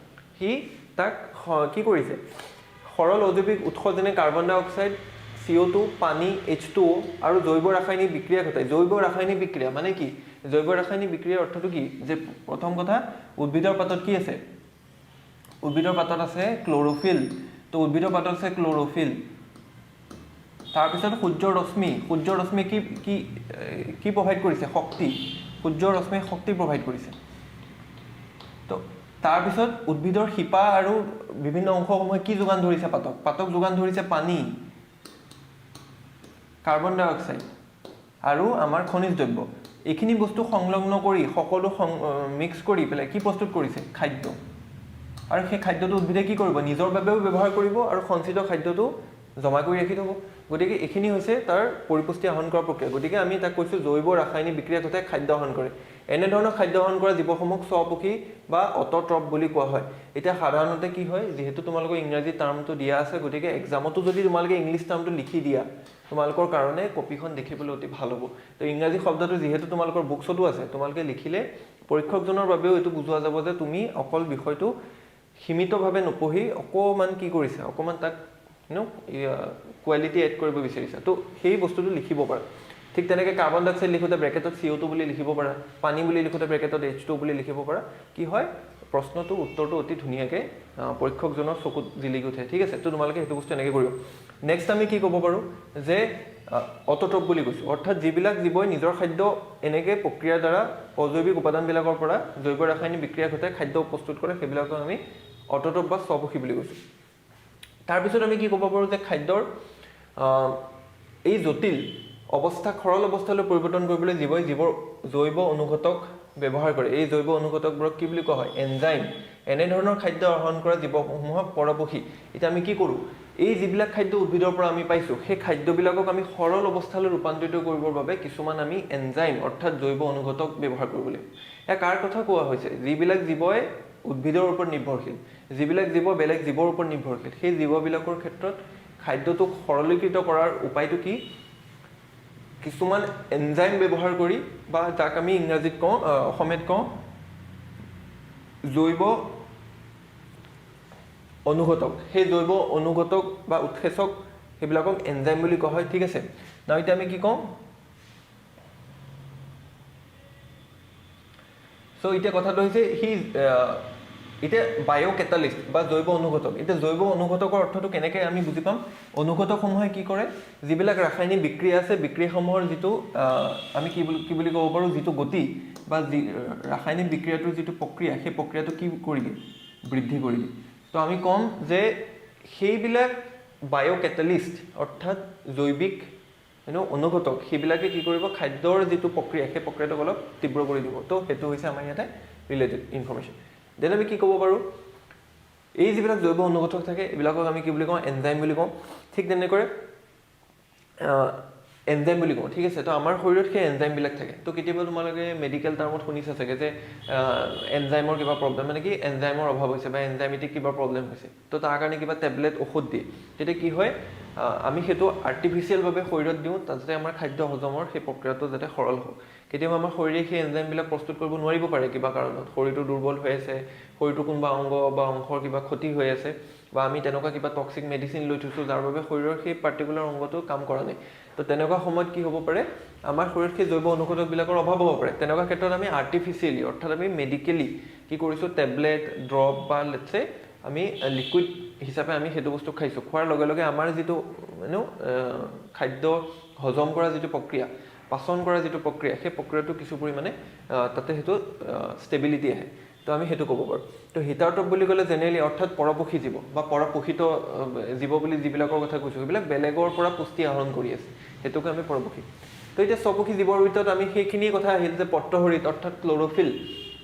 সি তাক কি কৰিছে, সৰল অজৈৱিক উৎস যেনে কাৰ্বন ডাই অক্সাইড, CO2, পানী, H2O আৰু জৈৱ ৰাসায়নিক বিক্ৰিয়া ঘটায়। জৈৱ ৰাসায়নিক বিক্ৰিয়া মানে কি? জৈৱ ৰাসায়নিক বিক্ৰিয়াৰ অৰ্থটো কি যে প্ৰথম কথা উদ্ভিদৰ পাতত কি আছে? উদ্ভিদৰ পাতত আছে ক্ল'ৰফিল। তো উদ্ভিদৰ পাতত আছে ক্ল'ৰফিল। তাৰপিছত সূৰ্যৰ ৰশ্মি, সূৰ্যৰ ৰশ্মি কি কি কি প্ৰভাইড কৰিছে? শক্তি। সূৰ্যৰ ৰশ্মিয়ে শক্তি প্ৰভাইড কৰিছে। তো তাৰপিছত উদ্ভিদৰ শিপা আৰু বিভিন্ন অংশসমূহে কি যোগান ধৰিছে পাতক? পাতক যোগান ধৰিছে পানী, কাৰ্বন ডাই অক্সাইড আৰু আমাৰ খনিজ দ্ৰব্য। এইখিনি বস্তু সংলগ্ন কৰি সকলো মিক্স কৰি পেলাই কি প্ৰস্তুত কৰিছে? খাদ্য। আৰু সেই খাদ্যটো উদ্ভিদে কি কৰিব? নিজৰ বাবেও ব্যৱহাৰ কৰিব আৰু সঞ্চিত খাদ্যটো জমা কৰি ৰাখি থ'ব। গতিকে এইখিনি হৈছে তাৰ পৰিপুষ্টি আহৰণ কৰা প্ৰক্ৰিয়া। গতিকে আমি তাক কৈছোঁ জৈৱ ৰাসায়নিক বিক্ৰিয়া ঘটাই খাদ্য আহৰণ কৰে। এনেধৰণৰ খাদ্য আহৰণ কৰা জীৱসমূহক স্বপোষী বা অট'ট্ৰপ বুলি কোৱা হয়। এতিয়া সাধাৰণতে কি হয়, যিহেতু তোমালোকৰ ইংৰাজী টাৰ্মটো দিয়া আছে, গতিকে এক্সামতো যদি তোমালোকে ইংলিছ টাৰ্মটো লিখি দিয়া, তোমালোকৰ কাৰণে কপিখন দেখিবলৈ অতি ভাল হ'ব। তো ইংৰাজী শব্দটো যিহেতু তোমালোকৰ বুকছতো আছে, তোমালোকে লিখিলে পৰীক্ষকজনৰ বাবেও এইটো বুজোৱা যাব যে তুমি অকল বিষয়টো সীমিতভাৱে নপঢ়ি অকণমান কি কৰিছা, অকণমান তাক কোৱালিটি এড কৰিব বিচাৰিছা। তো সেই বস্তুটো লিখিব পাৰা। ঠিক তেনেকৈ কাৰ্বন ডাই অক্সাইড লিখোঁতে ব্ৰেকেটত CO2 বুলি লিখিব পাৰা, পানী বুলি লিখোঁতে ব্ৰেকেটত H2 বুলি লিখিব পাৰা। কি হয়, প্ৰশ্নটো উত্তৰটো অতি ধুনীয়াকৈ পৰীক্ষকজনৰ চকুত জিলিকি উঠে। ঠিক আছে, তো তোমালোকে সেইটো বস্তু এনেকৈ কৰিবা। নেক্সট আমি কি ক'ব পাৰোঁ যে অট'ট্ৰপ বুলি কৈছোঁ, অৰ্থাৎ যিবিলাক জীৱই নিজৰ খাদ্য এনেকৈ প্ৰক্ৰিয়াৰ দ্বাৰা অজৈৱিক উপাদানবিলাকৰ পৰা জৈৱ ৰাসায়নিক বিক্ৰিয়া ঘটাই খাদ্য প্ৰস্তুত কৰে, সেইবিলাকক আমি অট'ট্ৰপ বা স্বপোষী বুলি কৈছোঁ। তাৰপিছত আমি কি ক'ব পাৰোঁ যে খাদ্যৰ এই জটিল অৱস্থাক সৰল অৱস্থালৈ পৰিৱৰ্তন কৰিবলৈ জীৱই জীৱৰ জৈৱ অনুঘটক ব্যৱহাৰ কৰে। এই জৈৱ অনুঘটকবোৰক কি বুলি কোৱা হয়? এনজাইম। এনেধৰণৰ খাদ্য আহৰণ কৰা জীৱসমূহক পৰপোষী। এতিয়া আমি কি কৰোঁ, এই যিবিলাক খাদ্য উদ্ভিদৰ পৰা আমি পাইছোঁ, সেই খাদ্যবিলাকক আমি সৰল অৱস্থালৈ ৰূপান্তৰিত কৰিবৰ বাবে কিছুমান আমি এনজাইম অৰ্থাৎ জৈৱ অনুঘটক ব্যৱহাৰ কৰিব লাগিব। ইয়াৰ কাৰ কথা কোৱা হৈছে? যিবিলাক জীৱই উদ্ভিদৰ ওপৰত নিৰ্ভৰশীল, যিবিলাক জীৱ বেলেগ জীৱৰ ওপৰত নিৰ্ভৰশীল, সেই জীৱবিলাকৰ ক্ষেত্ৰত খাদ্যটোক সৰলীকৃত কৰাৰ উপায়টো কি? কিছুমান এনজাইম ব্যৱহাৰ কৰি, বা যাক আমি ইংৰাজীত কওঁ, অসমীয়াত কওঁ জৈৱ অনুঘটক, সেই জৈৱ অনুঘটক বা উৎসেচক সেইবিলাকক এনজাইম বুলি কোৱা হয়, ঠিক আছে। নাও এতিয়া আমি কি কওঁ, চ' এতিয়া কথাটো হৈছে সি এতিয়া বায়'কেটালিষ্ট বা জৈৱ অনুঘটক। এতিয়া জৈৱ অনুঘটকৰ অৰ্থটো কেনেকৈ আমি বুজি পাম? অনুঘটকসমূহে কি কৰে, যিবিলাক ৰাসায়নিক বিক্ৰিয়া আছে, বিক্ৰিয়াসমূহৰ যিটো আমি কি বুলি ক'ব পাৰোঁ, যিটো গতি বা যি ৰাসায়নিক বিক্ৰিয়াটোৰ যিটো প্ৰক্ৰিয়া, সেই প্ৰক্ৰিয়াটো কি কৰি দিয়ে, বৃদ্ধি কৰি দিয়ে। তো আমি ক'ম যে সেইবিলাক বায়'কেটালিষ্ট অৰ্থাৎ জৈৱিক অনুঘটক, সেইবিলাকে কি কৰিব, খাদ্যৰ যিটো প্ৰক্ৰিয়া সেই প্ৰক্ৰিয়াটোক অলপ তীব্ৰ কৰি দিব। তো সেইটো হৈছে আমাৰ ইয়াতে ৰিলেটেড ইনফৰ্মেশ্যন। Then আমি কি ক'ব পাৰোঁ, এই যিবিলাক জৈৱ অনুঘটক থাকে এইবিলাকক আমি কি বুলি কওঁ, এনজাইম বুলি কওঁ। ঠিক তেনেকৈ এনজাইম বুলি কওঁ, ঠিক আছে। তো আমাৰ শৰীৰত সেই এনজাইমবিলাক থাকে। তো কেতিয়াবা তোমালোকে মেডিকেল টাৰ্মত শুনিছা চাগে যে এনজাইমৰ কিবা প্ৰব্লেম, মানে কি এনজাইমৰ অভাৱ হৈছে বা এনজাইমেটিক কিবা প্ৰব্লেম হৈছে, তো তাৰ কাৰণে কিবা টেবলেট ঔষধ দিয়ে। তেতিয়া কি হয়, আমি সেইটো আৰ্টিফিচিয়েলভাৱে শৰীৰত দিওঁ, যাতে আমাৰ খাদ্য হজমৰ সেই প্ৰক্ৰিয়াটো যাতে সৰল হওক। কেতিয়াবা আমাৰ শৰীৰে সেই এনজাইমবিলাক প্ৰস্তুত কৰিব নোৱাৰিব পাৰে কিবা কাৰণত, শৰীৰটো দুৰ্বল হৈ আছে, শৰীৰটোৰ কোনোবা অংগ বা অংশৰ কিবা ক্ষতি হৈ আছে, বা আমি তেনেকুৱা কিবা টক্সিক মেডিচিন লৈ থৈছোঁ যাৰ বাবে শৰীৰৰ সেই পাৰ্টিকুলাৰ অংগটো কাম কৰা নাই। তো তেনেকুৱা সময়ত কি হ'ব পাৰে, আমাৰ শৰীৰত সেই জৈৱ অনুঘটকবিলাকৰ অভাৱ হ'ব পাৰে। তেনেকুৱা ক্ষেত্ৰত আমি আৰ্টিফিচিয়েলি অৰ্থাৎ আমি মেডিকেলি কি কৰিছোঁ, টেবলেট, ড্ৰপ বা let's আমি লিকুইড হিচাপে আমি সেইটো বস্তু খাইছোঁ। খোৱাৰ লগে লগে আমাৰ যিটো মানে খাদ্য হজম কৰা যিটো প্ৰক্ৰিয়া, পাচন কৰা যিটো প্ৰক্ৰিয়া, সেই প্ৰক্ৰিয়াটো কিছু পৰিমাণে তাতে সেইটো ষ্টেবিলিটি আহে। তো আমি সেইটো ক'ব পাৰোঁ। তো হিটাৰটপ বুলি ক'লে জেনেৰেলি অৰ্থাৎ পৰপোষী জীৱ বা পৰপোষিত জীৱ বুলি যিবিলাকৰ কথা কৈছোঁ, সেইবিলাক বেলেগৰ পৰা পুষ্টি আহৰণ কৰি আছে, সেইটোকে আমি পৰপোষী। তো এতিয়া স্বপোষী জীৱৰ ভিতৰত আমি সেইখিনিয়ে কথা আহিল যে পত্ৰহৰিত অৰ্থাৎ ক্ল'ৰফিল,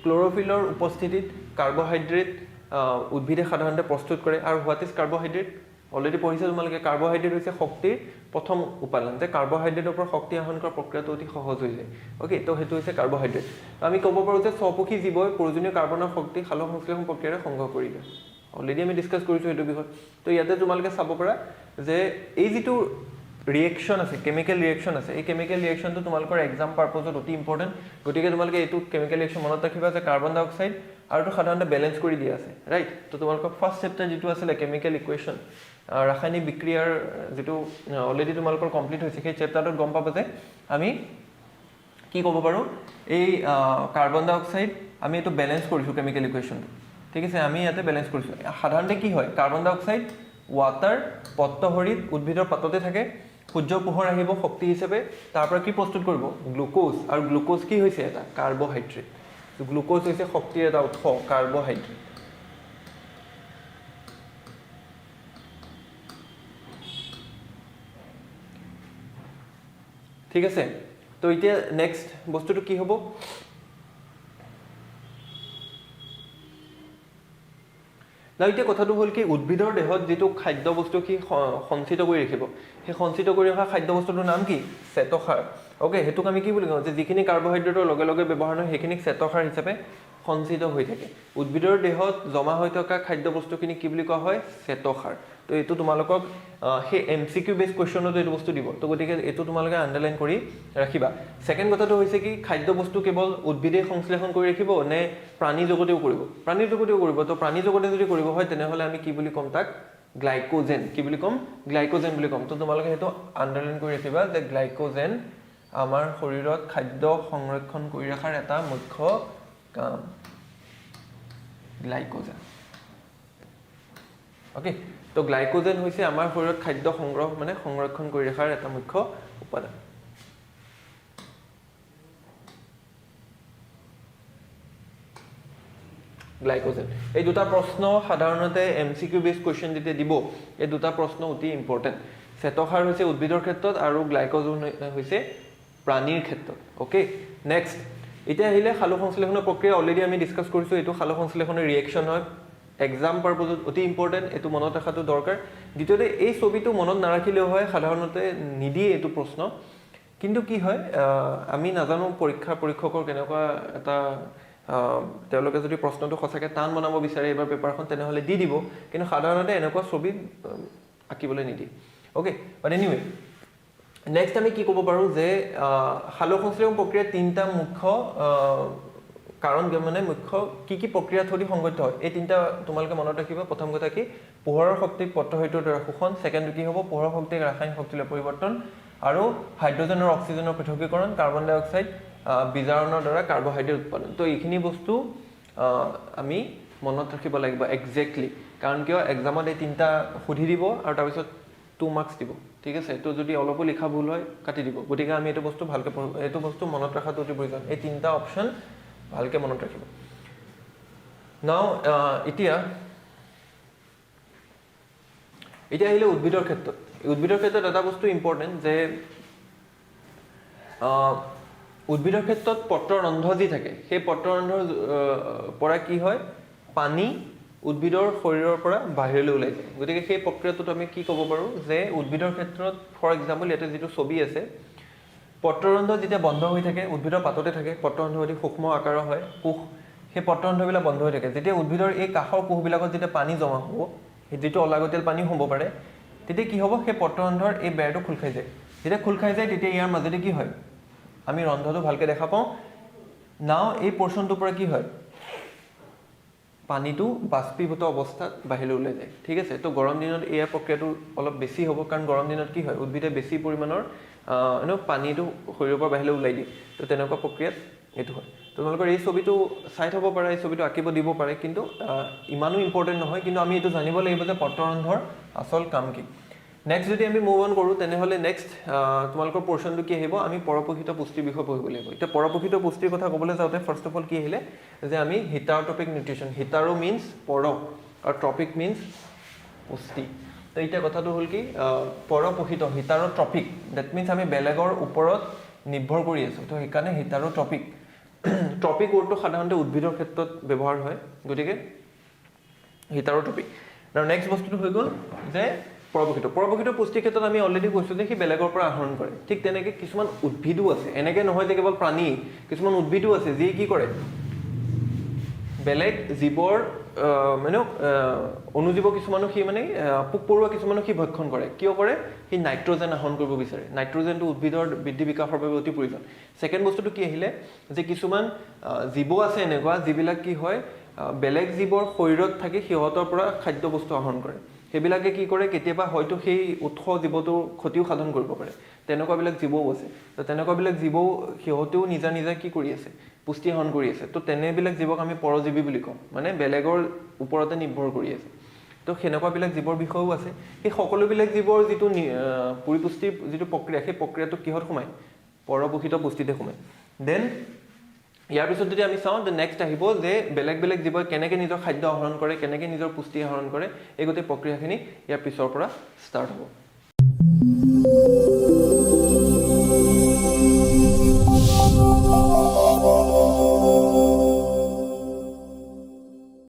ক্ল'ৰফিলৰ উপস্থিতিত কাৰ্বহাইড্ৰেট উদ্ভিদে সাধাৰণতে প্ৰস্তুত কৰে। আৰু what is carbohydrate, already পঢ়িছা তোমালোকে, কাৰ্বহাইড্ৰেট হৈছে শক্তিৰ প্ৰথম উপাদান, যে কাৰ্বহাইড্ৰেটৰ পৰা শক্তি আহৰণ কৰা প্ৰক্ৰিয়াটো অতি সহজ হৈ যায়। অ'কে, তো সেইটো হৈছে কাৰ্বহাইড্ৰেট। আমি ক'ব পাৰোঁ যে স্বপোষী জীৱই প্ৰয়োজনীয় কাৰ্বনৰ শক্তি সালোক সংশ্লেষণ প্ৰক্ৰিয়াৰে সংগ্ৰহ কৰি লয়। অলৰেডি আমি ডিছকাছ কৰিছোঁ সেইটো বিষয়। তো ইয়াতে তোমালোকে চাব পাৰা যে এই যিটো ৰিয়েকশ্যন আছে, কেমিকেল ৰিয়েকশ্যন আছে, এই কেমিকেল ৰিয়েকশ্যনটো তোমালোকৰ এক্সাম পাৰ্পজত অতি ইম্পৰ্টেণ্ট। গতিকে তোমালোকে এইটো কেমিকেল ৰিয়েকশ্যন মনত ৰাখিবা যে কাৰ্বন ডাই অক্সাইড আৰু এইটো সাধাৰণতে বেলেঞ্চ কৰি দিয়া আছে, ৰাইট। তো তোমালোকৰ ফাৰ্ষ্ট চেপ্টাৰ যিটো আছিলে কেমিকেল ইকুৱেশ্যন, ৰাসায়নিক বিক্ৰিয়াৰ যিটো অলৰেডি তোমালোকৰ কমপ্লিট হৈছে, সেই চেপ্টাৰটোত গম পাবা যে আমি কি ক'ব পাৰোঁ, এই কাৰ্বন ডাই অক্সাইড আমি এইটো বেলেঞ্চ কৰিছোঁ কেমিকেল ইকুৱেশ্যনটো, ঠিক আছে। আমি ইয়াতে বেলেঞ্চ কৰিছোঁ। সাধাৰণতে কি হয়, কাৰ্বন ডাই অক্সাইড, ৱাটাৰ, পত্ৰহৰিত উদ্ভিদৰ পাততে থাকে, সূৰ্যৰ পোহৰ আহিব শক্তি হিচাপে, তাৰ পৰা কি প্ৰস্তুত কৰিব, গ্লুক'জ। আৰু গ্লুক'জ কি হৈছে, এটা কাৰ্বহাইড্ৰেট। গ্লুক'জ হৈছে শক্তিৰ এটা উৎস, কাৰ্বহাইড্ৰেট। ঠিক আছে। তো এতিয়া নেক্সট বস্তুটো কি হ'ব, না এতিয়া কথাটো হ'ল কি, উদ্ভিদৰ দেহত যিটো খাদ্য বস্তু সি সঞ্চিত কৰি ৰাখিব, সেই সঞ্চিত কৰি ৰখা খাদ্য বস্তুটোৰ নাম কি, শ্বেতসাৰ। অ'কে, সেইটোক আমি কি বুলি কওঁ, যে যিখিনি কাৰ্বহাইড্ৰেটৰ লগে লগে ব্যৱহাৰ নহয় সেইখিনিক শ্বেতসাৰ হিচাপে সঞ্চিত হৈ থাকে। উদ্ভিদৰ দেহত জমা হৈ থকা খাদ্য বস্তুখিনি কি বুলি কোৱা হয়, শ্বেতসাৰ। তো এইটো তোমালোকক সেই এম চি কিউ বেছ কুৱেশ্যনতো এইটো বস্তু দিব, তো গতিকে এইটো তোমালোকে আণ্ডাৰলাইন কৰি ৰাখিবা। ছেকেণ্ড কথাটো হৈছে কি, খাদ্য বস্তু কেৱল উদ্ভিদেই সংশ্লেষণ কৰি ৰাখিব নে প্ৰাণী জগতেও কৰিব? প্ৰাণী জগতেও কৰিব। তো প্ৰাণী জগতে যদি কৰিব হয় তেনেহ'লে আমি কি বুলি ক'ম তাক, গ্লাইক'জেন। কি বুলি ক'ম, গ্লাইক'জেন বুলি ক'ম। তো তোমালোকে সেইটো আণ্ডাৰলাইন কৰি ৰাখিবা যে গ্লাইক'জেন আমাৰ শৰীৰত খাদ্য সংৰক্ষণ কৰি ৰখাৰ এটা মুখ্য কাম, গ্লাইক'জেন। অ'কে, তো গ্লাইক'জেন হৈছে আমাৰ শৰীৰত খাদ্য সংগ্ৰহ মানে সংৰক্ষণ কৰি ৰখাৰ এটা মুখ্য উপাদান। গ্লাইক'জেন। এই দুটা প্ৰশ্ন সাধাৰণতে এম চি কিউ বেছ কুৱেশ্যন যেতিয়া দিব, এই দুটা প্ৰশ্ন অতি ইম্পৰ্টেণ্ট। শ্বেতসাৰ হৈছে উদ্ভিদৰ ক্ষেত্ৰত আৰু গ্লাইক'জেন হৈছে প্ৰাণীৰ ক্ষেত্ৰত। অ'কে, নেক্সট এতিয়া আহিলে সালোক সংশ্লেষণৰ প্ৰক্ৰিয়া। অলৰেডি আমি ডিছকাছ কৰিছোঁ, এইটো সালোক সংশ্লেষণৰ ৰিয়েকশ্যন হয়, এক্সাম পাৰ্পজত অতি ইম্পৰ্টেণ্ট, এইটো মনত ৰখাটো দৰকাৰ। দ্বিতীয়তে এই ছবিটো মনত নাৰাখিলেও হয়, সাধাৰণতে নিদিয়ে এইটো প্ৰশ্ন, কিন্তু কি হয়, আমি নাজানো পৰীক্ষা পৰীক্ষকৰ কেনেকুৱা এটা, তেওঁলোকে যদি প্ৰশ্নটো সঁচাকৈ টান বনাব বিচাৰে এইবাৰ পেপাৰখন তেনেহ'লে দি দিব, কিন্তু সাধাৰণতে এনেকুৱা ছবি আঁকিবলৈ নিদিয়ে। অ'কে, বাট এনিৱে নেক্সট আমি কি ক'ব পাৰোঁ যে সালোক সংশ্লেষণ প্ৰক্ৰিয়াৰ তিনিটা মুখ্য কাৰণ মানে মুখ্য কি কি প্ৰক্ৰিয়া থ্ৰুদি সংগঠিত হয়, এই তিনিটা তোমালোকে মনত ৰাখিবা। প্ৰথম কথা কি, পোহৰৰ শক্তিক পত্ৰহৰিতৰ দ্বাৰা শোষণ। ছেকেণ্ডটো কি হ'ব, পোহৰৰ শক্তিক ৰাসায়নিক শক্তিলৈ পৰিৱৰ্তন, আৰু হাইড্ৰজেন আৰু অক্সিজেনৰ পৃথকীকৰণ, কাৰ্বন ডাই অক্সাইড বিজাৰণৰ দ্বাৰা কাৰ্বহাইড্ৰেট উৎপাদন। তো এইখিনি বস্তু আমি মনত ৰাখিব লাগিব একজেক্টলি, কাৰণ কিয় এক্সামত এই তিনিটা সুধি দিব আৰু তাৰপিছত 2 মাৰ্কছ দিব, ঠিক আছে। তো যদি অলপো লিখা ভুল হয় কাটি দিব, গতিকে আমি এইটো বস্তু ভালকৈ পঢ়িব, এইটো বস্তু মনত ৰখাটো অতি প্ৰয়োজন। এই তিনিটা অপশ্যন ভালকৈ মনত ৰাখিব। নাও এতিয়া এতিয়া আহিলে উদ্ভিদৰ ক্ষেত্ৰত। উদ্ভিদৰ ক্ষেত্ৰত এটা বস্তু ইম্পৰ্টেণ্ট যে উদ্ভিদৰ ক্ষেত্ৰত পত্ৰৰন্ধ্ৰ যি থাকে, সেই পত্ৰৰন্ধ্ৰৰ পৰা কি হয়, পানী উদ্ভিদৰ শৰীৰৰ পৰা বাহিৰলৈ ওলাই যায়। গতিকে সেই প্ৰক্ৰিয়াটোত আমি কি ক'ব পাৰোঁ যে উদ্ভিদৰ ক্ষেত্ৰত ফৰ এক্সাম্পল ইয়াতে যিটো ছবি আছে, পত্ৰৰন্ধ্ৰ যেতিয়া বন্ধ হৈ থাকে, উদ্ভিদৰ পাততে থাকে, পত্ৰৰন্ধ্ৰ অতি সূক্ষ্ম আকাৰৰ হয় কোষ, সেই পত্ৰৰন্ধ্ৰবিলাক বন্ধ হৈ থাকে। যেতিয়া উদ্ভিদৰ এই কাষৰ কোষবিলাকত যেতিয়া পানী জমা হ'ব, সেই যিটো অলাগতিয়াল পানী হ'ব পাৰে, তেতিয়া কি হ'ব, সেই পত্ৰৰন্ধ্ৰৰ এই বেৰটো খোল খাই যায়। যেতিয়া খোল খাই যায় তেতিয়া ইয়াৰ মাজেদি কি হয়, আমি ৰন্ধ্ৰটো ভালকৈ দেখা পাওঁ। নাও এই পৰ্চনটোৰ পৰা কি হয়, পানীটো বাষ্পীভূত অৱস্থাত বাহিৰলৈ ওলাই যায়, ঠিক আছে। তো গৰম দিনত ইয়াৰ প্ৰক্ৰিয়াটো অলপ বেছি হ'ব, কাৰণ গৰম দিনত কি হয়, উদ্ভিদে বেছি পৰিমাণৰ পানীটো শৰীৰৰ পৰা বাহিৰলৈ ওলাই দিয়ে। তো তেনেকুৱা প্ৰক্ৰিয়াত এইটো হয়। তোমালোকৰ এই ছবিটো চাই থ'ব পাৰা, এই ছবিটো আঁকিব দিব পাৰে, কিন্তু ইমানো ইম্পৰ্টেণ্ট নহয়, কিন্তু আমি এইটো জানিব লাগিব যে পত্ৰৰন্ধ্ৰৰ আচল কাম কি। নেক্সট যদি আমি মুভ অন কৰোঁ, তেনেহ'লে নেক্সট তোমালোকৰ পৰ্চনটো কি আহিব, আমি পৰপোষিত পুষ্টিৰ বিষয়ে পঢ়িব লাগিব। এতিয়া পৰপোষিত পুষ্টিৰ কথা ক'বলৈ যাওঁতে ফাৰ্ষ্ট অফ অল কি আহিলে যে আমি হিটাৰট্ৰপিক নিউট্ৰিশ্যন, হিটাৰো মিনছ পৰ আৰু ট্ৰপিক মিনছ পুষ্টি। তো এতিয়া কথাটো হ'ল কি, পৰপোষিত হিটাৰট্ৰপিক, that means আমি বেলেগৰ ওপৰত নিৰ্ভৰ কৰি আছোঁ, তো সেইকাৰণে হিটাৰট্ৰপিক। ট্ৰপিক ৱৰ্ডটো সাধাৰণতে উদ্ভিদৰ ক্ষেত্ৰত ব্যৱহাৰ হয়, গতিকে হিটাৰট্ৰপিক। আৰু নেক্সট বস্তুটো হৈ গ'ল যে পৰপোষিত। পৰপোষিত পুষ্টিৰ ক্ষেত্ৰত আমি অলৰেডি কৈছোঁ যে সি বেলেগৰ পৰা আহৰণ কৰে। ঠিক তেনেকৈ কিছুমান উদ্ভিদো আছে, এনেকৈ নহয় যে কেৱল প্ৰাণী, কিছুমান উদ্ভিদো আছে যিয়ে কি কৰে, বেলেগ জীৱৰ মানে অণুজীৱ কিছুমানো সি মানে পোক পৰুৱা কিছুমানো সি ভক্ষণ কৰে। কিয় কৰে? সি নাইট্ৰজেন আহৰণ কৰিব বিচাৰে। নাইট্ৰজেনটো উদ্ভিদৰ বৃদ্ধি বিকাশৰ বাবে অতি প্ৰয়োজন। ছেকেণ্ড বস্তুটো কি আহিলে যে কিছুমান জীৱ আছে এনেকুৱা যিবিলাক কি হয়, বেলেগ জীৱৰ শৰীৰত থাকি সিহঁতৰ পৰা খাদ্য বস্তু আহৰণ কৰে। সেইবিলাকে কি কৰে, কেতিয়াবা হয়তো সেই উৎস জীৱটোৰ ক্ষতিও সাধন কৰিব পাৰে। তেনেকুৱাবিলাক জীৱও আছে। তো তেনেকুৱাবিলাক জীৱও সিহঁতেও নিজা নিজা কি কৰি আছে, পুষ্টি আহৰণ কৰি আছে। তো তেনেবিলাক জীৱক আমি পৰজীৱী বুলি কওঁ, মানে বেলেগৰ ওপৰতে নিৰ্ভৰ কৰি আছে। তো সেনেকুৱাবিলাক জীৱৰ বিষয়েও আছে। সেই সকলোবিলাক জীৱৰ যিটো পৰিপুষ্টিৰ যিটো প্ৰক্ৰিয়া, সেই প্ৰক্ৰিয়াটো কিহত সোমায়, পৰপোষিত পুষ্টিতে সোমায়। Then ইয়াৰ পিছত যদি আমি চাওঁ, নেক্সট আহিব যে বেলেগ বেলেগ জীৱই কেনেকৈ নিজৰ খাদ্য আহৰণ কৰে, কেনেকৈ নিজৰ পুষ্টি আহৰণ কৰে, এই গোটেই প্ৰক্ৰিয়াখিনি ইয়াৰ পিছৰ পৰা ষ্টাৰ্ট হ'ব।